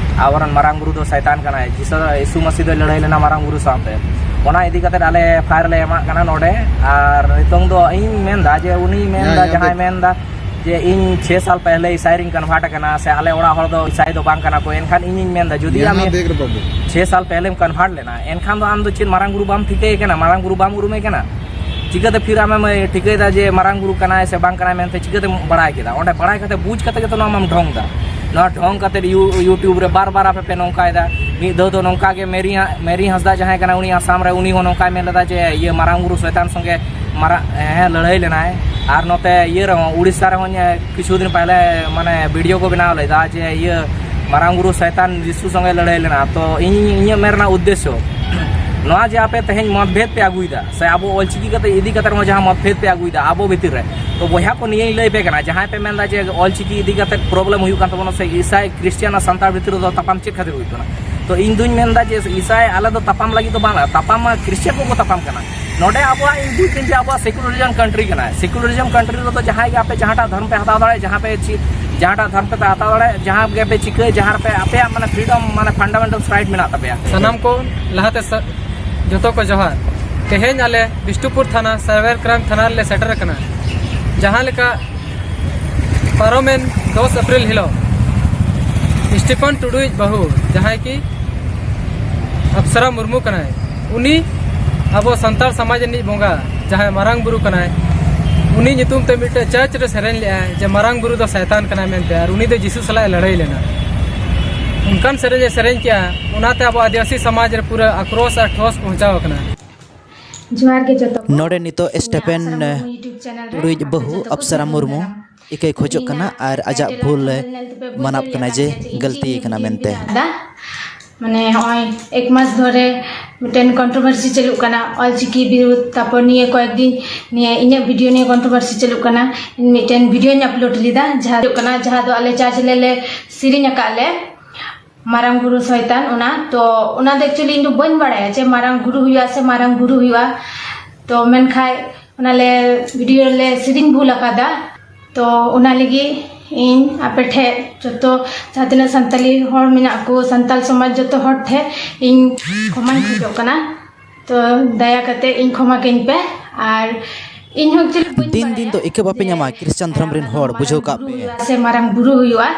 ᱟᱵᱚᱨᱮᱱ ᱢᱟᱨᱟᱝ ᱵᱩᱨᱩ ᱫᱚ ᱥᱟᱭᱛᱟᱱ ᱠᱟᱱᱟᱭ, ᱡᱤᱥᱩ, ᱭᱤᱥᱩ ᱢᱟᱹᱥᱤ ᱫᱚᱭ ᱞᱟᱹᱲᱦᱟᱹᱭ ᱞᱮᱱᱟ ᱢᱟᱨᱟᱝ ᱵᱩᱨᱩ ᱥᱟᱶᱛᱮ᱾ ᱚᱱᱟ ᱤᱫᱤ ᱠᱟᱛᱮ ᱟᱞᱮ ᱮᱯᱷ ᱟᱭ ᱟᱨ ᱞᱮ ᱮᱢᱟᱜ ᱠᱟᱱᱟ ᱱᱚᱰᱮ᱾ ᱟᱨ ᱱᱤᱛᱚᱝ ᱫᱚ ᱤᱧ ᱢᱮᱱᱫᱟ ᱡᱮ ᱩᱱᱤ ᱢᱮᱱᱫᱟ, ᱡᱟᱦᱟᱸᱭ ᱢᱮᱱᱫᱟ ᱡᱮ ᱤᱧ ᱪᱷᱮ ᱥᱟᱞ ᱯᱮᱦᱞᱮ ᱤᱥᱟᱭ ᱨᱤᱧ ᱠᱚᱱᱵᱷᱟᱨᱴ ᱟᱠᱟᱱᱟ, ᱥᱮ ᱟᱞᱮ ᱚᱲᱟᱜ ᱦᱚᱲ ᱫᱚ ᱤᱥᱟᱭ ᱫᱚ ᱵᱟᱝ ᱠᱟᱱᱟ ᱠᱚ, ᱮᱱᱠᱷᱟᱱ ᱤᱧᱤᱧ ᱢᱮᱱᱫᱟ ᱡᱩᱫᱤ ᱟᱢ ᱪᱷᱮ ᱥᱟᱞ ᱯᱮᱦᱞᱮᱢ ᱠᱚᱱᱵᱷᱟᱨᱴ ᱞᱮᱱᱟ, ᱮᱱᱠᱷᱟᱱ ᱫᱚ ᱟᱢ ᱫᱚ ᱪᱮᱫ ᱢᱟᱨᱟᱝ ᱵᱩᱨᱩ ᱵᱟᱢ ᱴᱷᱤᱠᱟᱹᱭᱮ ᱠᱟᱱᱟ, ᱢᱟᱨᱟᱝ ᱵᱩᱨᱩ ᱵᱟᱢ ᱩᱨᱩᱢᱮ ᱠᱟᱱᱟ? ᱪᱤᱠᱟᱹᱛᱮ ᱯᱷᱤᱨ ᱟᱢᱮᱢ ᱴᱷᱤᱠᱟᱹᱭᱮᱫᱟ ᱡᱮ ᱢᱟᱨᱟᱝ ᱵᱩᱨᱩ ᱠᱟᱱᱟᱭ ᱥᱮ ᱵᱟᱝ ᱠᱟᱱᱟᱭ ᱢᱮᱱᱛᱮ? ᱪᱤᱠᱟᱹᱛᱮᱢ ᱵᱟᱲᱟᱭ ᱠᱮᱫᱟ? ᱚᱸᱰᱮ ᱵᱟᱲᱟᱭ ᱠᱟᱛᱮ, ᱵᱩᱡᱽ ᱠᱟᱛᱮ ᱜᱮᱛᱚ ᱱᱚᱣᱟ ᱢᱟᱢ ᱰᱷᱚᱝ ᱫᱟ᱾ ᱱᱚᱣᱟ ᱰᱷᱚᱝ ᱠᱟᱛᱮ ᱭᱩ-, YouTube ᱨᱮ ᱵᱟᱨ ᱵᱟᱨ ᱟᱯᱮ ᱯᱮ ᱱᱚᱝᱠᱟᱭᱮᱫᱟ᱾ ᱢᱤᱫ ᱫᱷᱟᱣ ᱫᱚ ᱱᱚᱝᱠᱟ ᱜᱮ ᱢᱮᱨᱤ ᱦᱟ-, ᱢᱮᱨᱤ ᱦᱟᱸᱥᱫᱟ ᱡᱟᱦᱟᱸᱭ ᱠᱟᱱᱟ, ᱩᱱᱤ ᱟᱥᱟᱢ ᱨᱮ, ᱩᱱᱤ ᱦᱚᱸ ᱱᱚᱝᱠᱟᱭ ᱢᱮᱱ ᱞᱮᱫᱟ ᱡᱮ ᱤᱭᱟᱹ ᱢᱟᱨᱟᱝ ᱵᱩᱨᱩ ᱥᱚᱭᱛᱟᱱ ᱥᱚᱸᱜᱮ ᱢᱟᱨᱟ-, ᱦᱮᱸ, ᱞᱟᱹᱲᱦᱟᱹᱭ ᱞᱮᱱᱟᱭ᱾ ᱟᱨ ᱱᱚᱛᱮ ᱤᱭᱟᱹ ᱨᱮᱦᱚᱸ, ᱩᱲᱤᱥᱥᱟ ᱨᱮᱦᱚᱸ ᱧᱮ-, ᱠᱤᱪᱷᱩ ᱫᱤᱱ ᱯᱟᱦᱞᱮ ᱢᱟᱱᱮ ᱵᱷᱤᱰᱤᱭᱳ ᱠᱚ ᱵᱮᱱᱟᱣ ᱞᱮᱫᱟ ᱡᱮ ᱤᱭᱟᱹ ᱢᱟᱨᱟᱝ ᱵᱩᱨᱩ ᱥᱚᱭᱛᱟᱱ ᱡᱤᱥᱩ ᱥᱚᱸᱜᱮ ᱞᱟᱹᱲᱦᱟᱹᱭ ᱞᱮᱱᱟ᱾ ᱛᱚ ᱤᱧ, ᱤᱧᱟᱹᱜ ᱢᱮᱱ ᱨᱮᱱᱟᱜ ᱩᱫᱽᱫᱮᱥᱥᱚ ᱱᱚᱣᱟ ᱡᱮ ᱟᱯᱮ ᱛᱮᱦᱮᱧ ᱢᱚᱛᱵᱷᱮᱫ ᱯᱮ ᱟᱹᱜᱩᱭᱮᱫᱟ, ᱥᱮ ᱟᱵᱚ ᱚᱞᱪᱤᱠᱤ ᱠᱟᱛᱮ ᱤᱫᱤ ᱠᱟᱛᱮ ᱨᱮᱦᱚᱸ ᱡᱟᱦᱟᱸ ᱢᱚᱛᱵᱷᱮᱫ ᱯᱮ ᱟᱹᱜᱩᱭᱮᱫᱟ ᱟᱵᱚ ᱵᱷᱤᱛᱤᱨ ᱨᱮ, ᱛᱚ ᱵᱚᱭᱦᱟ ᱠᱚ ᱱᱤᱭᱟᱹᱧ ᱞᱟᱹᱭ ᱯᱮ ᱠᱟᱱᱟ, ᱡᱟᱦᱟᱸᱭ ᱯᱮ ᱢᱮᱱᱫᱟ ᱡᱮ ᱚᱞᱪᱤᱠᱤ ᱤᱫᱤ ᱠᱟᱛᱮ ᱯᱨᱚᱵᱞᱮᱢ ᱦᱩᱭᱩᱜ ᱠᱟᱱ ᱛᱟᱵᱚᱱᱟ, ᱥᱮ ᱤᱥᱟᱭ ᱠᱷᱨᱤᱥᱴᱤᱭᱟᱱ ᱟᱨ ᱥᱟᱱᱛᱟᱲ ᱵᱷᱤᱛᱤᱨ ᱨᱮᱫᱚ ᱛᱟᱯᱟᱢ ᱪᱮᱫ ᱠᱷᱟᱹᱛᱤᱨ ᱦᱩᱭᱩᱜ ᱠᱟᱱᱟ? ᱛᱚ ᱤᱧ ᱫᱩᱧ ᱢᱮᱱᱫᱟ ᱡᱮ ᱤᱥᱟᱭ ᱟᱞᱮ ᱫᱚ ᱛᱟᱯᱟᱢ ᱞᱟᱹᱜᱤᱫ ᱫᱚ ᱵᱟᱝ, ᱛᱟᱯᱟᱢ ᱢᱟ ᱠᱷᱨᱤᱥᱴᱤᱭᱟᱱ ᱠᱚᱠᱚ ᱛᱟᱯᱟᱢ ᱠᱟᱱᱟ᱾ ᱱᱚᱰᱮ ᱟᱵᱚᱣᱟᱜ ᱤᱧ ᱵᱩᱡᱽ ᱫᱟᱹᱧ ᱡᱮ ᱟᱵᱚᱣᱟᱜ ᱥᱮᱠᱩᱞᱟᱨᱤᱡᱚᱢ ᱠᱟᱱᱴᱨᱤ ᱠᱟᱱᱟ᱾ ᱥᱮᱠᱩᱞᱟᱨᱤᱡᱚᱢ ᱠᱟᱱᱴᱨᱤ ᱨᱮᱫᱚ ᱡᱟᱦᱟᱸᱭ ᱜᱮ ᱟᱯᱮ ᱡᱟᱦᱟᱸᱴᱟᱜ ᱫᱷᱚᱨᱢ ᱯᱮ ᱦᱟᱛᱟᱣ ᱫᱟᱲᱮᱭᱟᱜᱼᱟ, ᱡᱟᱦᱟᱸ ᱯᱮ ᱪᱮᱫ, ᱡᱟᱦᱟᱸᱴᱟᱜ ᱫᱷᱚᱨᱢ ᱯᱮ ᱦᱟᱛᱟᱣ ᱫᱟᱲᱮᱭᱟᱜᱼᱟ, ᱡᱟᱦᱟᱸ ᱜᱮ ᱯᱮ ᱪᱤᱠᱟᱹᱭ, ᱡᱟᱦᱟᱸ ᱨᱮᱯᱮ ᱟᱯᱮᱭᱟᱜ ᱢᱟᱱᱮ ᱯᱷᱨᱤᱰᱚᱢ, ᱢᱟᱱᱮ ᱯᱷᱟᱱᱰᱟᱢᱮᱱᱴᱟᱞ ᱨᱟᱭᱤᱴ ᱢᱮᱱᱟᱜ ᱛᱟᱯᱮᱭᱟ᱾ ᱥᱟᱱᱟᱢ ᱠᱚ ᱞᱟᱦᱟᱛᱮ ᱥᱟ-, ᱡᱚᱛᱚ ᱠᱚ ᱡᱚᱦᱟᱨ᱾ ᱛᱮᱦᱮᱧ ᱟᱞᱮ ᱵᱤᱥᱱᱩᱯᱩᱨ ᱛᱷᱟᱱᱟ, ᱥᱟᱭᱵᱟᱨ ᱠᱨᱟᱭᱤᱢ ᱛᱷᱟᱱᱟ ᱨᱮᱞᱮ ᱥᱮᱴᱮᱨ ᱟᱠᱟᱱᱟ᱾ ᱡᱟᱦᱟᱸ ᱞᱮᱠᱟ ᱯᱟᱨᱚᱢᱮᱱ ᱫᱚᱥ ᱮᱯᱨᱤᱞ ᱦᱤᱞᱳᱜ ᱥᱴᱤᱯᱷᱟᱱ ᱴᱩᱰᱩᱭᱤᱡ ᱵᱟᱹᱦᱩ, ᱡᱟᱦᱟᱸᱭ ᱠᱤ ᱟᱯᱥᱟᱨᱟ ᱢᱩᱨᱢᱩ ᱠᱟᱱᱟᱭ, ᱩᱱᱤ ᱟᱵᱚ ᱥᱟᱱᱛᱟᱲ ᱥᱚᱢᱟᱡᱽ ᱨᱤᱱᱤᱡ ᱵᱚᱸᱜᱟ, ᱡᱟᱦᱟᱸᱭ ᱢᱟᱨᱟᱝ ᱵᱩᱨᱩ ᱠᱟᱱᱟᱭ, ᱩᱱᱤ ᱧᱩᱛᱩᱢ ᱛᱮ ᱢᱤᱫᱴᱮᱡ ᱪᱟᱨᱪ ᱨᱮ ᱥᱮᱨᱮᱧ ᱞᱮᱫᱼᱟᱭ ᱡᱮ ᱢᱟᱨᱟᱝ ᱵᱩᱨᱩ ᱫᱚ ᱥᱟᱭᱛᱟᱱ ᱠᱟᱱᱟᱭ ᱢᱮᱱᱛᱮ, ᱟᱨ ᱩᱱᱤ ᱫᱚ ᱡᱤᱥᱩ ᱥᱟᱞᱟᱜ ᱮ ᱞᱟᱹᱲᱦᱟᱹᱭ ᱞᱮᱱᱟ᱾ ᱚᱱᱠᱟᱱ ᱥᱮᱨᱮᱧ ᱮ ᱥᱮᱨᱮᱧ ᱠᱮᱜᱼᱟ, ᱚᱱᱟᱛᱮ ᱟᱵᱚ ᱟᱹᱫᱤᱵᱟᱹᱥᱤ ᱥᱚᱢᱟᱡᱽ ᱨᱮ ᱯᱩᱨᱟᱹ ᱟᱠᱨᱳᱥ ᱟᱨ ᱴᱷᱚᱥ ᱯᱚᱦᱚᱸᱪᱟᱣ ᱟᱠᱟᱱᱟ᱾ ᱡᱚᱦᱟᱨ ᱜᱮ ᱡᱚᱛᱚ ᱠᱚ᱾ ᱱᱚᱰᱮ ᱱᱤᱛᱚᱜ ᱤᱧᱟᱹᱜ ᱥᱴᱮᱯᱷᱮᱱ ᱟᱥᱟᱨᱟᱢ ᱢᱩᱨᱢᱩ YouTube channel ᱨᱮ ᱴᱩᱰᱩᱭᱤᱡ ᱟᱯᱮ ᱵᱟᱹᱦᱩ ᱡᱚᱛᱚ ᱠᱚ ᱟᱯᱥᱟᱨᱟ ᱥᱟᱹᱜᱩᱱ ᱢᱩᱨᱢᱩ ᱫᱟᱨᱟᱢ᱾ ᱤᱠᱟᱹᱭ ᱠᱷᱚᱡᱚᱜ ᱤᱧᱟᱹᱜ ᱠᱟᱱᱟ ᱟᱨ ᱟᱡᱟᱜ title ᱟᱨ ᱵᱷᱩᱞ ᱮ thumbnail ᱧᱮᱞ ᱛᱮᱯᱮ ᱵᱩᱡᱽ ᱢᱟᱱᱟᱯ ᱫᱟᱲᱮᱭᱟᱜ ᱠᱟᱱᱟ ᱠᱟᱱ ᱡᱮ ᱜᱮᱭᱟ ᱡᱮ ᱤᱧ ᱜᱟᱹᱞᱛᱤ ᱪᱮᱫ ᱠᱟᱱᱟ ᱤᱧ ᱢᱮᱱᱛᱮ᱾ ᱵᱮᱱᱟᱣ ᱮᱫᱟ᱾ ᱢᱟᱱᱮ ᱦᱚᱸᱜᱼᱚᱭ ᱮᱠ ᱢᱟᱥ ᱫᱷᱚᱨᱮ ᱢᱤᱫᱴᱮᱱ controversy ᱪᱟᱹᱞᱩᱜ ᱠᱟᱱᱟ ᱚᱞᱪᱤᱠᱤ ᱵᱤᱨᱩᱫᱷ, ᱛᱟᱨᱯᱚᱨ ᱱᱤᱭᱟᱹ ᱠᱚᱭᱮᱠ ᱫᱤᱱ ᱱᱤᱭᱟᱹ ᱤᱧᱟᱹᱜ video ᱱᱤᱭᱟᱹ controversy ᱪᱟᱹᱞᱩᱜ ᱠᱟᱱᱟ᱾ ᱤᱧ ᱢᱤᱫᱴᱮᱱ videoᱧ upload ᱞᱮᱫᱟ ᱡᱟᱦᱟᱸ ᱦᱩᱭᱩᱜ ᱠᱟᱱᱟ, ᱡᱟᱦᱟᱸ ᱫᱚ ᱟᱞᱮ church ᱨᱮᱞᱮ ᱥᱮᱨᱮᱧ ᱟᱠᱟᱫ ᱞᱮ ᱢᱟᱨᱟᱝ ᱵᱩᱨᱩ ᱥᱚᱭᱛᱟᱱ, ᱚᱱᱟ ᱛᱚ, ᱚᱱᱟ ᱫᱚ actually ᱤᱧ ᱫᱚ ᱵᱟᱹᱧ ᱵᱟᱲᱟᱭᱟ ᱡᱮ ᱢᱟᱨᱟᱝ ᱜᱩᱨᱩ ᱦᱩᱭᱩᱜᱼᱟ ᱥᱮ ᱢᱟᱨᱟᱝ ᱵᱩᱨᱩ ᱦᱩᱭᱩᱜᱼᱟ᱾ ᱛᱚ ᱢᱮᱱᱠᱷᱟᱱ ᱚᱱᱟᱞᱮ video ᱨᱮᱞᱮ ᱥᱮᱨᱮᱧ ᱵᱷᱩᱞ ᱟᱠᱟᱫᱟ᱾ ᱛᱚ ᱚᱱᱟ ᱞᱟᱹᱜᱤᱫ ᱤᱧ ᱟᱯᱮ ᱴᱷᱮᱱ, ᱡᱚᱛᱚ ᱡᱟᱦᱟᱸ ᱛᱤᱱᱟᱹᱜ ᱥᱟᱱᱛᱟᱞᱤ ᱦᱚᱲ ᱢᱮᱱᱟᱜ ᱠᱚ, ᱥᱟᱱᱛᱟᱞ ᱥᱚᱢᱟᱡᱽ, ᱡᱚᱛᱚ ᱦᱚᱲ ᱴᱷᱮᱱ ᱤᱧ ᱠᱷᱚᱢᱟᱧ ᱠᱷᱚᱡᱚᱜ ᱠᱟᱱᱟ᱾ ᱛᱚ ᱫᱟᱭᱟ ᱠᱟᱛᱮ ᱤᱧ ᱠᱷᱚᱢᱟ ᱠᱟᱹᱧ ᱯᱮ᱾ ᱟᱨ ᱤᱧ ᱦᱚᱸ actually ᱵᱟᱹᱧ ᱫᱤᱱ ᱫᱤᱱ ᱫᱚ ᱵᱟᱲᱟᱭᱟ ᱤᱠᱟᱹ ᱵᱟᱯᱮ ᱡᱮ ᱧᱟᱢᱟ, ᱠᱨᱤᱥᱪᱟᱱ ᱫᱷᱚᱨᱚᱢ ᱨᱮᱱ ᱦᱚᱲ, ᱵᱩᱡᱷᱟᱹᱣ ᱠᱟᱜ ᱯᱮ᱾ ᱥᱮ ᱢᱟᱨᱟᱝ ᱵᱩᱨᱩ ᱦᱩᱭᱩᱜᱼᱟ᱾